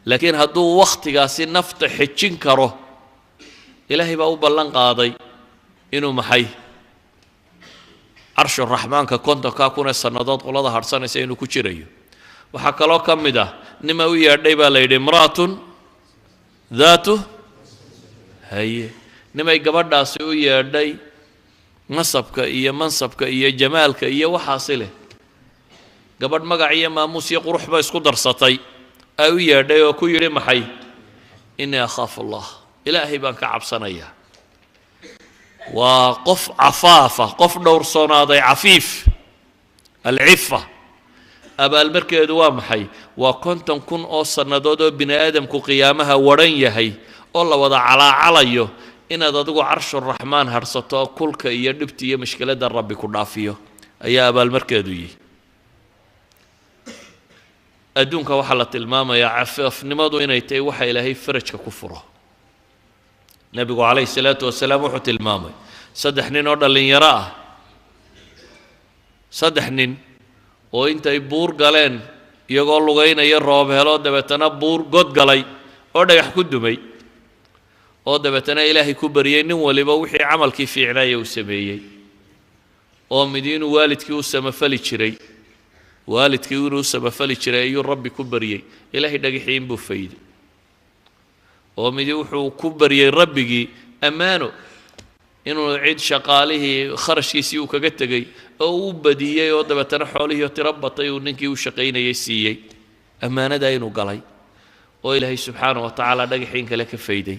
laakiin hadduu wakhtigaasi nafta xejin karo, Ilaahay baa u ballan qaaday inuu maxay carshuraxmaanka 50,000 ee sannadood qolada hadhsanaysa inuu ku jirayo. Waxaa kaloo ka mid ah nima u yeedhay baa la yidhi امرأة ذات haye, nimay gabadhaasi u yeedhay nasabka iyo mansabka iyo jamaalka iyo waxaasi leh, gabadh magac iyo maamuus iyo quruxba isku darsatay ay u yeedhay oo ku yidhi maxay? "إني أخاف الله", Ilaahay baan ka cabsanayaa. Waa qof cafaafa, qof dhowrsoonaaday, cafiif, العفة. Abaalmarkeedu waa maxay? Waa 50,000 oo sannadood oo bini aadamku qiyaamaha wadhan yahay oo la wada calaacalayo, inaad adigu carshuraxmaan hadhsato oo kulka iyo dhibta iyo mashkiladda Rabbi ku dhaafiyo ayaa abaalmarkeedu yihi. Adduunka waxaa la tilmaamayaa cafaafnimadu inay tahay waxa Ilaahay farajka ku furo. Nebigu calayhi salaatu wasalaam wuxuu tilmaamay saddex nin oo dhallinyaro ah, saddex nin oo intay buur galeen. Iyagoo lugaynaya roob helo, dabeetana buur god galay oo dhagax ku dumay, oo dabeetana Ilaahay ku bariyey nin waliba wixii camalkii fiicnaaya uu sameeyey, oo mid inuu waalidkii u samafali jiray, waalidkii inuu samafali jiray ayuu Rabbi ku baryey, Ilaahay dhagaxii inbuu fayday, oo midi wuxuu ku baryey Rabbigii ammaano inuu cid shaqaalihii kharashkiisii uu kaga tegey oo uu badiyey, oo dabeetana xoolihii tiro batay uu ninkii u shaqaynayay siiyey, ammaanadaa inuu galay, oo Ilaahay subxaana wa tacaala dhagaxiin kale ka fayday.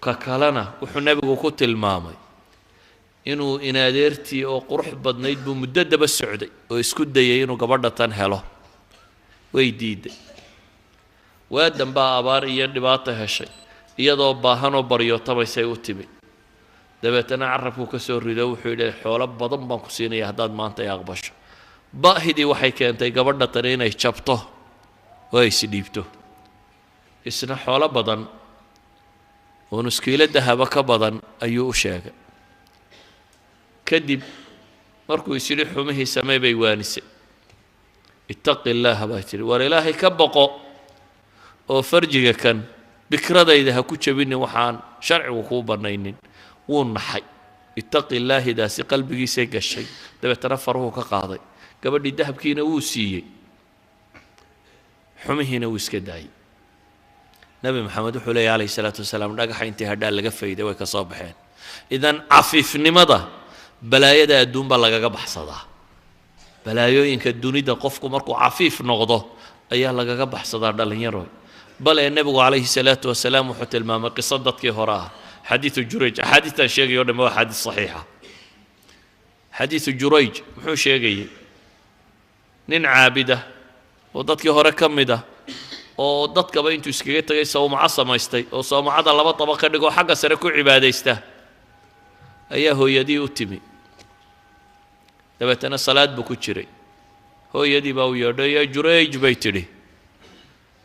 Ka kalena wuxuu Nebigu ku tilmaamay inuu inadeertii oo qurux badnayd buu muddo daba socday oo isku dayay inuu gabadha tan helo, way diiday. Waadan baa abaar iyo dhibaato heshay, iyadoo baahanoo baryootabaysay u timi, dabeetana carabkuu ka soo rido, wuxuu yidhi xoolo badan baan ku siinaya haddaad maanta i aqbasho. Baahidii waxay keentay gabadha tani inay jabto oo ay isdhiibto, isna xoolo badan oo nuskiilo dahaba ka badan ayuu u sheegay. Kadib markuu is yidhi xumihii samee bay waanisay, ittaqi illaaha baa tidhi, war Ilaahay ka boqo oo farjiga kan bikradayda ha ku jabinin waxaan sharcigu kuu bannaynin. Wuu naxay, ittaqi illaahidaasi qalbigiisay gashay, dabeetana faruhu ka qaaday, gabadhii dahabkiina wuu siiyey, xumihiina wuu iska daayey. Nebi Maxamed wuxuu leeyahy calayhi salaatu wasalaam dhagaxa intii hadhaa laga fayday way ka soo baxeen. Idan cafiifnimada balaayada adduun baa lagaga baxsadaa, balaayooyinka dunida qofku markuu cafiif noqdo ayaa lagaga baxsadaa dhallinyaro. Bale nebigu calayhi salaatu wasalaam wuxuu tilmaamay qiso dadkii hore ah, xadiidu Jurayj. Axaadiistan sheegay o dhan waa axaadiis saxiixa. Xadiidu Jurayj muxuu sheegayey? Nin caabida oo dadkii hore ka mid ah oo dadkaba intuu iskaga tegay sawmaco samaystay, oo sawmacada laba daba ka dhigoo xagga sare ku cibaadaysta, ayaa hooyadii u timi. Dabeetana salaad buu ku jiray, hooyadii baa u yeedhay, yaa Jurayj bay tidhi.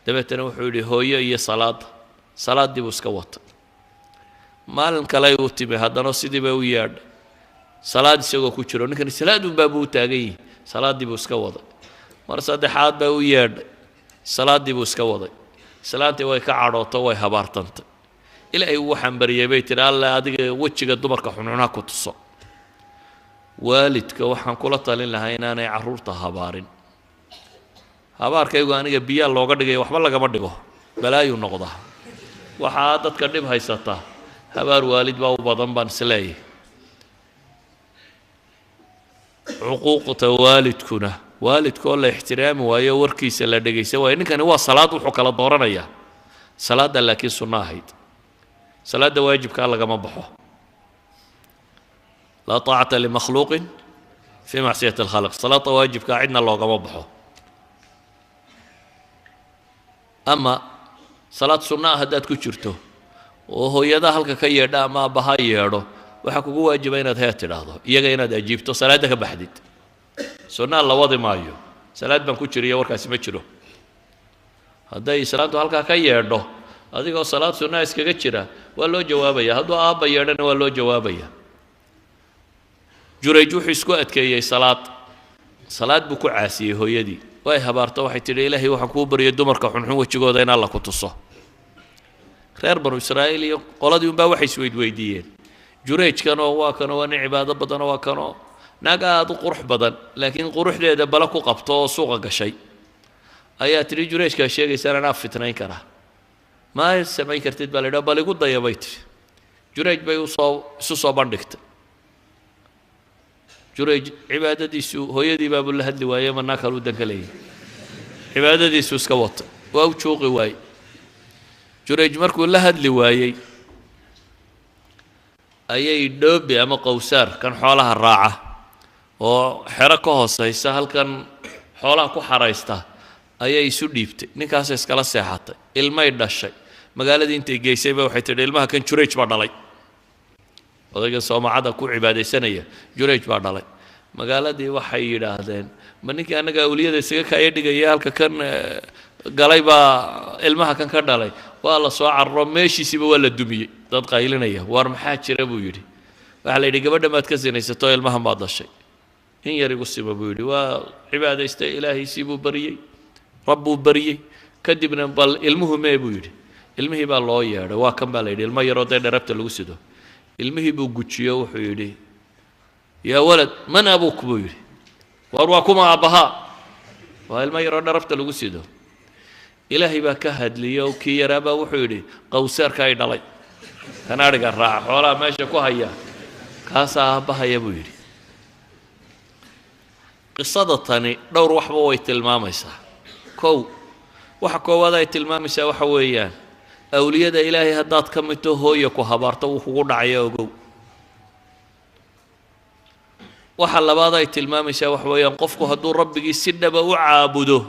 Dabeetana wuxuu yidhi hooyo iyo salaadda, salaaddii buu iska watay. Maalin kale uu timi haddana sidii bay u yeedhay, salaad isagoo ku jiro, ninkani salaad unbaa buu u taagan yihi, salaaddii buu iska waday. Mar saddexaad bay u yeedhay, salaaddii buu iska waday. Islaantii way ka cadhooto, way habaartantay. Ilaahay waxaan baryay bay tidhi, Alle adiga wejiga dumarka xunxunha ku tuso. Waalidka waxaan kula talin lahaa inaanay carruurta habaarin. Habaarkaygu aniga biyaa looga dhigaya waxba lagama dhigo, balaayuu noqdaa. Waxaa dadka dhib haysataa habaar waalid baa u badan baan isleeyahay. Cuquuqta waalidkuna, waalidka oo la ixtiraami waayo, warkiisa la dhegaysan waayo. Ninkani waa salaad wuxuu kala dooranayaa salaadda, laakiin sunno ahayd, salaadda waajibkaa lagama baxo. Laa taacata limakhluuqin fii macsiyati alkhaaliq, salaadda waajibkaa cidna loogama baxo. Ama salaad sunno ah haddaad ku jirto oo hooyada halka ka yeedha ama aabbaha yeedho, waxaa kugu waajiba inaad hee tidhaahdo, iyaga inaad ajiibto, salaadda ka baxdid. Sunnaa la wadi maayo, salaad baan ku jiriyo warkaasi ma jiro. Hadday islaantu halkaa ka yeedho adigoo salaad sunnaa iskaga jira, waa loo jawaabaya. Hadduu aabba yeedhana waa loo jawaabaya. Jurayj wuxuu isku adkeeyey salaad, salaad buu ku caasiyey hooyadii, way habaarto, waxay tidhi Ilaahay waxaan kuu baryay dumarka xunxun wejigooda in Alla ku tuso. Reer Banu Israa'iil iyo qoladii unbaa waxay isweydweydiiyeen, Jurayjkanoo waa kanoo waa nin cibaado badanoo waa kanoo naag aada u qurux badan, laakiin quruxdeeda bala ku qabto oo suuqa gashay ayaa tidhi Jurayjkaa sheegaysaan anaa fitnayn karaa, ma samayn kartid baa la yidhaha, bal igu daya bay tidhi. Jurayj bay usoo isu soo bandhigtay. Jurayj cibaadadiisu hooyadii baabuu la hadli waayey, manaa kaluu dan ka leeyahy, cibaadadiisu iska watay, waa u juuqi waayey. Jurayj markuu la hadli waayey ayay dhoobi ama qowsaar kan xoolaha raaca oo xero ka hoosaysa halkan xoolaha ku xaraysta ayay isu dhiibtay, ninkaasay iskala seexatay, ilmay dhashay. Magaaladii intay geysayba waxay tidhi ilmaha kan Jurayj baa dhalay, odayga soomacada ku cibaadaysanaya Jurayj baa dhalay. Magaaladii waxay yidhaahdeen ma ninkii annaga awliyada isaga kaaya dhigaya halka kan galay baa ilmaha kan ka dhalay. Waa la soo cararo, meeshiisiiba waa la dumiyey, dad qaylinaya, waar maxaa jira buu yidhi. Waxaa la yidhi gabadha maad ka sinaysato ilmahan baad dhashay. In yar igu sima buu yidhi. Waa cibaadaystay, ilaahaysii buu bariyey, rabbuu bariyey. Kadibna bal ilmuhu mee buu yidhi. Ilmihii baa loo yeedhay. Waa kan baa la yidhi, ilmo yaroo dee dherabta lagu sido. Ilmihii buu gujiyo, wuxuu yidhi: "Yaa walad, man abuuk?" buu yidhi. Waar waa kuma aabbahaa? Waa ilmo yaroo dharabta lagu sido. Ilaahay baa ka hadliyo. Kii yaraabaa wuxuu yidhi: "Qawsaarka ay dhalay, kan adhiga raaca, xoolaha meesha ku haya, kaasaa aabbahaya," buu yidhi. Qisada tani dhowr waxba way tilmaamaysaa. Kow, waxa koowaad ay tilmaamaysaa waxa weeyaan, awliyada Ilaahay haddaad ka midto, hooya ku habaarto wuu kugu dhacaya, ogow. Waxa labaad ay tilmaamaysaa waxa weeyaan, qofku hadduu rabbigii si dhaba u caabudo,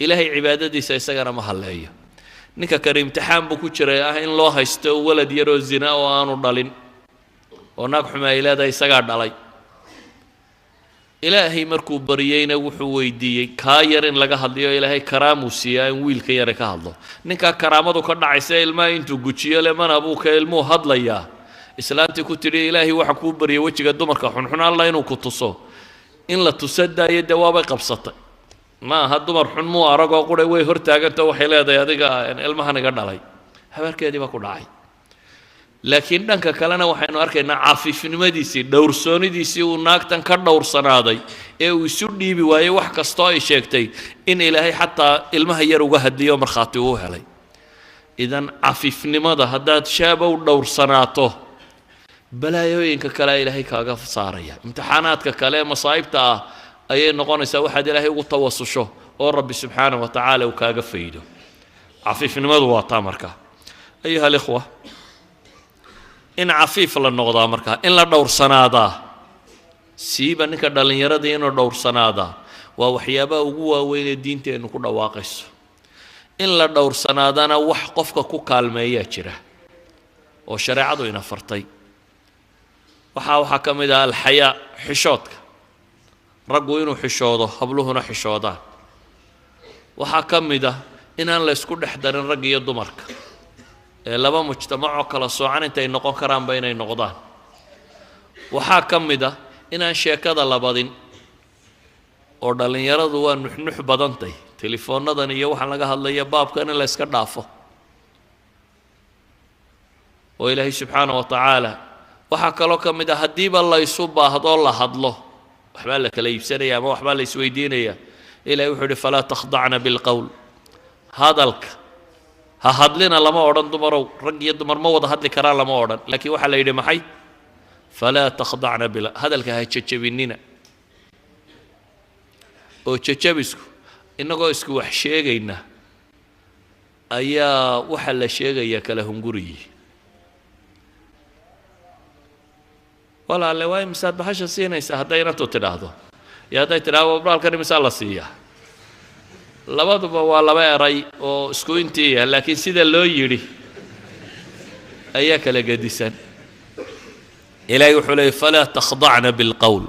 Ilaahay cibaadadiisa isagana ma halleeyo. Ninka kale imtixaan buu ku jiray ah in loo haysto walad yaroo zina oo aanu dhalin oo naag xume ay leedahay isagaa dhalay. Ilaahay markuu baryeyna wuxuu weydiiyey kaa yar in laga hadliyo. Ilaahay karaamuu siiyaa in wiilka yare ka hadlo. Ninkaa karaamadu ka dhacaysa, ilmaha intuu gujiyo le "Man abuuka?", ilmuhu hadlayaa. Islaantii ku tidhi: "Ilaahay waxaan kuu baryay wejiga dumarka xunxun Alla inuu ku tuso," in la tuso daayo, dee waabay qabsatay. Ma aha dumar xun muu aragoo qura, way hortaagantao waxay leedahay: "Adiga ilmahan iga dhalay." Habaarkeedii baa ku dhacay. Laakiin dhanka kalena waxaynu arkaynaa cafiifnimadiisii, dhowrsoonidiisii uu naagtan ka dhowrsanaaday ee uu isu dhiibi waayey wax kastoo ay sheegtay, in Ilaahay xataa ilmaha yar uga hadliyo, markhaati uu helay. Idan cafiifnimada haddaad shaabow dhowrsanaato, balaayooyinka kalea Ilaahay kaaga saaraya, imtixaanaadka kale ee masaa'ibta ah ayay noqonaysaa waxaad Ilaahay ugu tawasusho oo Rabbi subxaanah wa tacaala uu kaaga faydo. Cafiifnimadu waa taa. Marka, ayuha alikhwa, in cafiif la noqdaa, markaa in la dhowrsanaadaa, siiba ninka dhallinyaradii inuu dhowrsanaadaa, waa waxyaabaha ugu waaweyn ee diinteennu ku dhawaaqayso. In la dhowrsanaadana wax qofka ku kaalmeeyaa jira oo shareecadu ina fartay. Waxaa ka mid ah alxayaa, xishoodka, raggu inuu xishoodo, habluhuna xishoodaan. Waxaa ka mid ah inaan la isku dhex darin ragga iyo dumarka, ee laba mujtamacoo kala soocan intay noqon karaanba inay noqdaan. Waxaa ka mid ah inaan sheekada la badin, oo dhallinyaradu waa nuxnux badantay. Telefoonnadan iyo waxaan laga hadlaya baabkan in la yska dhaafo oo Ilaahay subxaana wa tacaala. Waxaa kaloo ka mid ah, haddiiba la ysu baahdo la hadlo, waxbaa la kala iibsanaya ama waxbaa la isweydiinaya, Ilahay wuxuu uhi: "Falaa takhdacna bilqowl." Hadalka ha hadlina lama odhan dumarow, rag iyo dumar ma wada hadli karaan lama odhan, laakiin waxaa la yidhi maxay? Falaa takhdacna bil, hadalka ha jejebinina. Oo jejebisku, innagoo isku wax sheegayna ayaa waxaa la sheegayaa kala hunguriyi. Walaalle, waa imisaad bahasha siinaysaa? Hadday inantu tidhaahdo iyo hadday tidhahdo baalkan imisaa la siiyaa, labaduba waa laba eray oo isku intiiya, laakiin sida loo yidhi ayaa kala gedisan. Ilaahay wuxuu leeyay: "Falaa takhdacna bilqowl."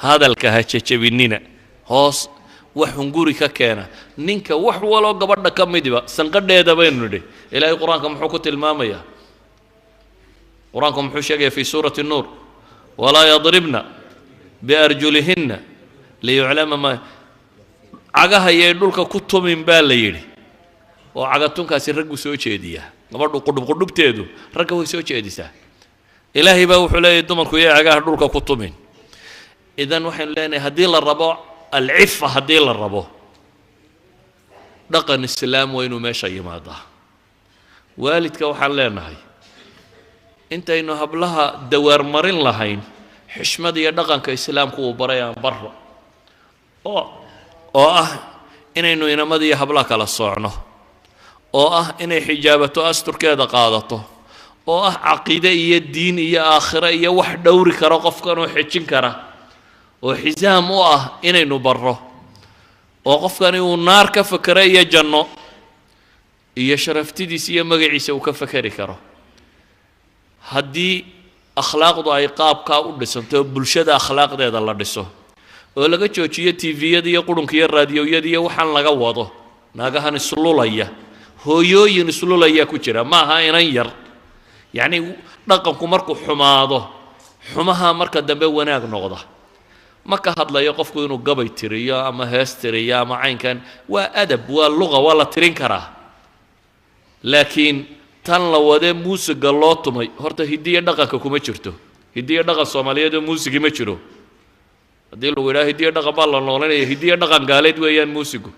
Hadalka ha jejebinina, hoos wax hunguri ka keena ninka wax waloo gabadha ka midiba sanqadheeda baynu nidhi. Ilaahay Qur-aanka muxuu ku tilmaamayaa? Qur-aanku muxuu sheegaya fi suurati Nuur? "Walaa yadribna biarjulihinna liyuclama ma." Cagaha yay dhulka ku tumin baa la yidhi, oo cagatunkaasi raggu soo jeediyaa. Gabadhu qudhub qudhubteedu ragga way soo jeedisaa. Ilaahay baa wuxuu leeyahy dumarku yay cagaha dhulka ku tumin. Idan waxaynu leenahay, haddii la rabo alcifa, haddii la rabo dhaqan islaam, waa inuu meesha yimaadaa. Waalidka waxaan leenahay, intaynu hablaha dawaarmarin lahayn, xishmad iyo dhaqanka islaamku uu baray aan barro, oo ah inaynu inamada iyo hablaha kala soocno, oo ah inay xijaabato, asturkeeda qaadato, oo ah caqiide iyo diin iyo aakhiro iyo wax dhowri kara qofkan oo xejin kara oo xisaam u ah inaynu barro, oo qofkani uu naar ka fakero iyo janno iyo sharaftidiisa iyo magaciisa uu ka fakeri karo. Haddii akhlaaqdu ay qaabkaa u dhisanto, bulshada akhlaaqdeeda la dhiso oo laga joojiyo TV-yada iyo qurunka iyo raadiyoyada iyo waxaan laga wado, naagahan islulaya, hooyooyin islulayaa ku jira, ma aha inan yar. Yacni dhaqanku markuu xumaado, xumaha marka dambe wanaag noqda. Ma ka hadlayo qofku inuu gabay tiriyo ama hees tiriyo ama caynkan, waa adab, waa luqa, waa la tirin karaa. Laakiin tan la wadee muusiga loo tumay, horta hiddiyo dhaqanka kuma jirto. Hiddiyo dhaqan Soomaaliyeed oo muusigi ma jiro. Haddii lagu yidhaha hiddiyo dhaqan baa la noolanaya, hiddiyo dhaqan gaaleed weeyaan muusigu.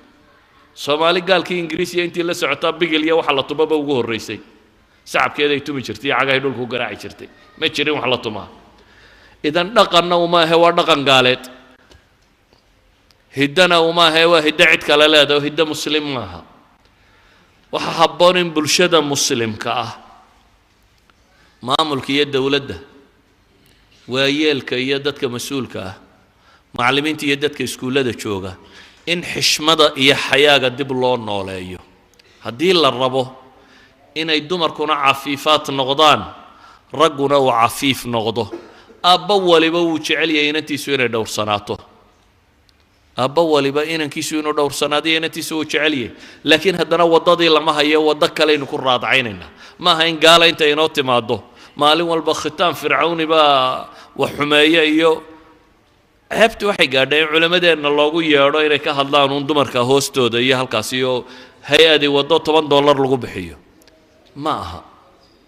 Soomaali gaalkii Ingiriisiya intii la socotaa bigil iyo waxa la tumaba ugu horraysay, sacabkeeday tumi jirtay iyo cagahay dhulka u garaaci jirtay. Ma jirin wax la tumaa. Idan dhaqanna uma ahe, waa dhaqan gaaleed. Hiddana uma ahe, waa hiddo cid kale leedahay, hiddo muslim maaha. Waxaa habboon in bulshada muslimka ah, maamulka iyo dowladda, waayeelka iyo dadka mas-uulka ah, macallimiinta iyo dadka iskuullada jooga, in xishmada iyo xayaaga dib loo nooleeyo. Haddii la rabo inay dumarkuna cafiifaad noqdaan, ragguna uu cafiif noqdo. Aabba waliba wuu jecel yahay inantiisu inay dhowrsanaato. Aabba waliba inankiisu inuu dhowrsanaado iyo inantiisu wuu jecel yahay, laakiin haddana waddadii lama hayo, waddo kaleynu ku raadcaynaynaa. Ma aha in gaala inta inoo timaaddo maalin walba khitaan fircawni baa wax xumeeye iyo ceebti waxay gaadhay in culammadeenna loogu yeedho inay ka hadlaan uun dumarka hoostooda iyo halkaas iyo hay-adii waddo $10 lagu bixiyo. Ma aha.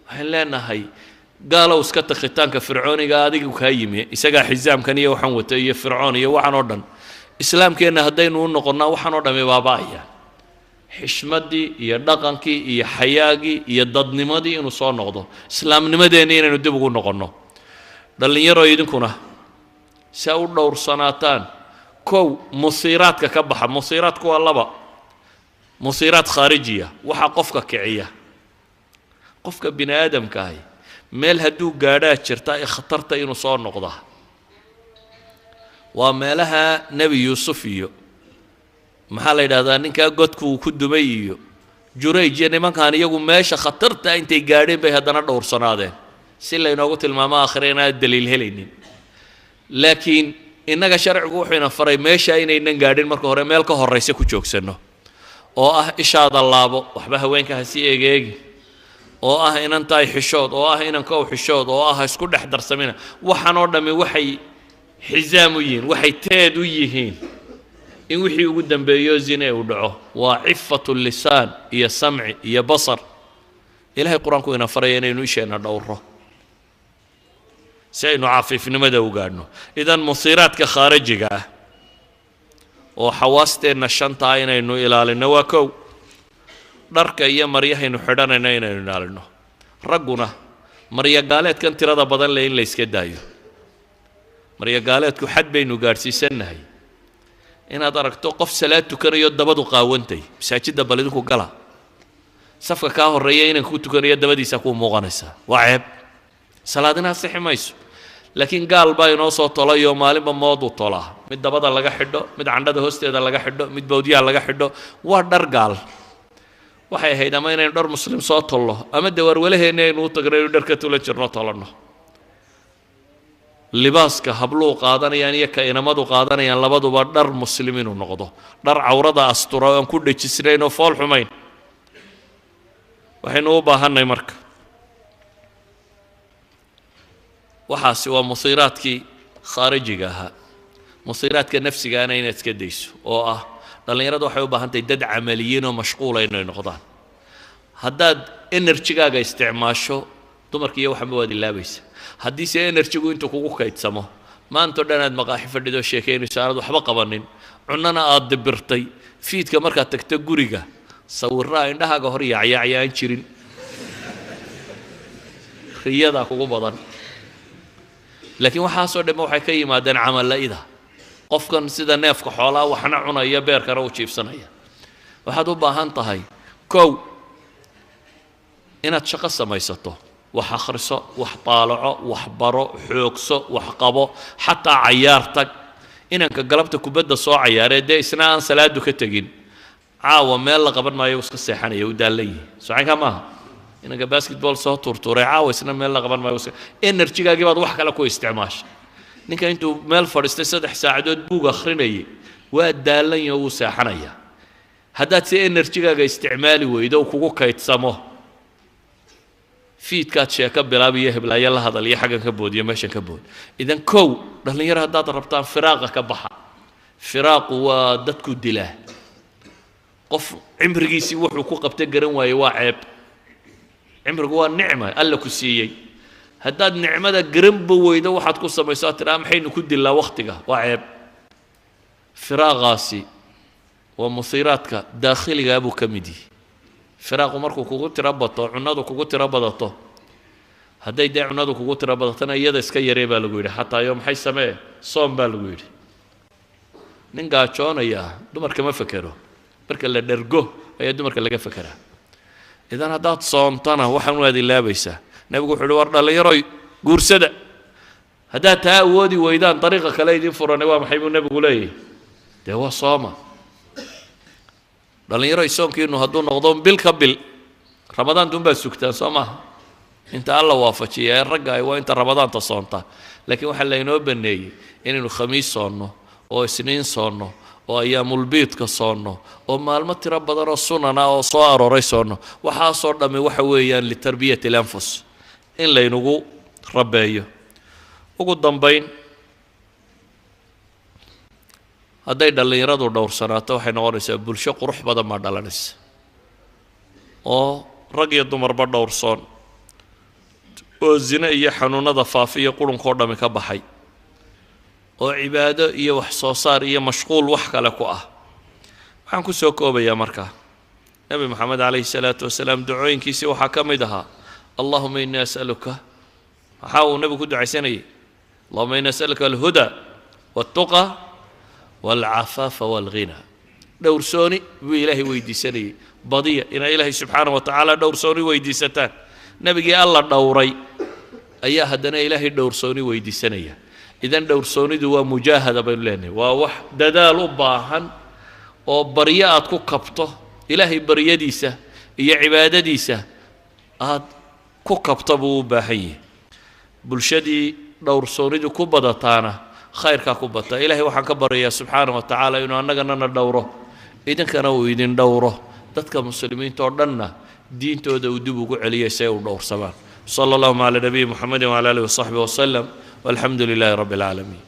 Waxaan leenahay, gaalow, iska tag khitaanka fircooniga adigu kaa yimi, isagaa xisaamkan iyo waxaan wata iyo fircoon iyo waxaan oo dhan. Islaamkeenna haddaynu u noqonnaa, waxaan oo dhami baaba'aya. Xishmaddii iyo dhaqankii iyo xayaagii iyo dadnimadii inuu soo noqdo, islaamnimadeennii inaynu dib ugu noqonno. Dhallinyaro, idinkuna si a u dhowrsanaataan, kow, musiiraadka ka baxa. Musiiraadku waa laba: musiiraad khaarijiya, waxaa qofka kiciya. Qofka bini aadamka ahi meel hadduu gaadhaa jirta ee khatarta inuu soo noqdaa, waa meelaha Nebi Yuusuf iyo, maxaa la yidhahdaa, ninkaa godku uu ku dumay iyo Jurayj iyo nimankan, iyagu meesha khatarta intay gaadheen bay haddana dhowrsanaadeen, si laynoogu tilmaamo aakhire inaan daliil helaynin. Laakiin innaga sharcigu wuxuu ina faray meesha inaynan gaadhin, marka hore meel ka horraysa ku joogsanno, oo ah ishaada laabo, waxba haweenka ha si egeegi, oo ah inantaay xishood, oo ah inankow xishood, oo ah ha isku dhex darsamina. Waxaan oo dhammi waxay xisaam u yihiin, waxay teed u yihiin in wixii ugu dambeeyo zine uu dhaco. Waa cifatu lisaan iyo samci iyo basar. Ilahay Qur-aanku ina faraya inaynu isheenna dhowro si aynu cafiifnimada u gaadhno. Idan musiiraadka khaarijiga ah oo xawaasteenna shantaa inaynu ilaalinno waa kow. Dharka iyo maryahaynu xidhanayno inaynu ilaalinno. Ragguna maryo gaaleedkan tirada badan leh in la yska daayo. Maryo gaaleedku xad baynu gaadhsiisannahay. Inaad aragto qof salaad tukanayo dabadu qaawantay masaajidda, bal idinku gala, safka kaa horreeya inaan ku tukanayo dabadiisa kuu muuqanaysaa, waa ceeb, salaadina asixi mayso. Laakiin gaal baa inoo soo tolayoo maalinba mooduu tolaa, mid dabada laga xidho, mid candhada hoosteeda laga xidho, mid bawdyaha laga xidho. Waa dhar gaal. Waxay ahayd ama inaynu dhar muslim soo tollo, ama dawaarwalaheenni aynu u tagno inaynu dhar ka tulan jirno tolanno. Libaaska habluhu qaadanayaan iyo ka inamadu qaadanayaan labaduba dhar muslim inuu noqdo, dhar cawrada astura oo aan ku dhejisnayn oo fool xumayn. Waxaynu u baahannay marka, waxaasi waa musiiraadkii khaarijiga ahaa. Musiiraadka nafsigaana inaad iska dayso, oo ah dhallinyarada waxay u baahan tahay dad camaliyiin oo mashquula inay noqdaan. Haddaad enerjigaaga isticmaasho dumarka iyo waxanba waad ilaabaysa. Haddiise enerjigu intuu kugu kaydsamo, maantao dhan aad maqaaxi fadhidoo sheekaynayso, aanad waxba qabanin, cunnana aad dibirtay, fiidka markaad tagto guriga sawirraa indhahaaga hor yaacyaacya aan jirin, riyadaa kugu badan. Laakiin waxaasoo dhamma waxay ka yimaadeen camalla'ida qofkan sida neefka xoolaa waxna cunaya, beerkana u jiibsanaya. Waxaad u baahan tahay, kow, inaad shaqo samaysato, wax akhriso, wax taalaco, wax baro, xoogso, wax qabo, xataa cayaar tag. Inanka galabta kubadda soo cayaaree dee isna aan salaadu ka tegin, caawa meel la qaban maayo, iska seexanaya, u daallan yihi socankaa maaha. Inanka basketball soo tuurtuuray caawa isna meel la qaban maayo, enerjigaagii baad wax kale ku isticmaashay. Ninka intuu meel fadhiistay 3 saacadood buug akhrinayay waa daallan yaho, wuu seexanayaa. Haddaad si enerjigaaga isticmaali weydo, uu kugu kaydsamo. Fiidkaad sheeko bilaabiyo, heblaayo la hadal iyo xaggan ka bood iyo meeshan ka bood. Idan kow, dhallinyaro, haddaad rabtaan firaaqa ka baxa. Firaaqu waa dadku dilaa. Qof cimrigiisii wuxuu ku qabtay garan waayey waa ceeb. Cimrigu waa nicma Alla ku siiyey. Haddaad nicmada garanba weydo waxaad ku samayso, aad tidhaa maxaynu ku dilaa wakhtiga, waa ceeb. Firaaqaasi waa muhiiraadka daakhiligaa buu ka mid yihi. Firaaqu markuu kugu tiro bato, cunadu kugu tiro badato, hadday dee cunadu kugu tiro badatona iyada iska yaree baa lagu yidhi. Xataa yo maxay samee, soom baa lagu yidhi. Nin gaajoonaya dumarka ma fekero. Marka la dhergo ayaa dumarka laga fekeraa. Idan haddaad soontana waxaan waad ilaabaysaa. Nebigu wuxu uhi, war dhallinyaroy, guursada. Haddaad taa awoodi weydaan, dariiqa kale idiin furanay waa maxay, buu nebigu leeyahy? Dee waa sooma. Dhallinyaroy, soonkiinu hadduu noqdo bil ka bil, Ramadaantuun baad sugtaan, soo maaha? Inta Alla waafajiya ee ragga ay waa inta Ramadaanta soonta. Laakiin waxaa laynoo baneeyey inaynu Khamiis soonno oo Isniin soonno oo ayaamulbiidka soonno oo maalmo tiro badan oo sunana oo soo arooray soonno. Waxaasoo dhammi waxa weeyaan litarbiyati alanfus, in laynagu rabeeyo. Ugu dambayn, hadday dhallinyaradu dhowrsanaato, waxay noqonaysaa bulsho qurux badan baa dhalanaysa, oo rag iyo dumarba dhowrsoon, oo zine iyo xanuunada faafiyo qurunkoo dhammi ka baxay, oo cibaado iyo wax soo saar iyo mashquul wax kale ku ah. Waxaan ku soo koobayaa markaa, Nebi Moxamed calayhi salaatu wasalaam ducooyinkiisii waxaa ka mid ahaa allahuma innii as'aluka. Maxaa uu nebigu ku ducaysanayay? Allahuma inni as'aluka alhuda waltuqa walcafaafa walghina. Dhowrsooni buu Ilaahay weydiisanayay. Badiya inaa Ilaahay subxaana wa tacaala dhowrsooni weydiisataan. Nebigii Alla dhowray ayaa haddana Ilaahay dhowrsooni weydiisanaya. Idan dhowrsoonidu waa mujaahada baynu leenahay, waa wax dadaal u baahan oo baryo aad ku kabto, Ilaahay baryadiisa iyo cibaadadiisa aad ku kabto buu u baahan yahay. Bulshadii dhowrsoonidu ku badataana khayrkaa ku bataa. Ilahay waxaan ka baryayaa subxaana wa tacaala inuu annagana na dhowro, idinkana uu idin dhowro, dadka muslimiinta oo dhanna diintooda uu dib ugu celiyay si ay u dhowrsamaan. Sala allahuma cala nabiyi Muxamedi wcala alihi wasaxbi wasalam, walxamdu lilahi rabbi alcaalamiin.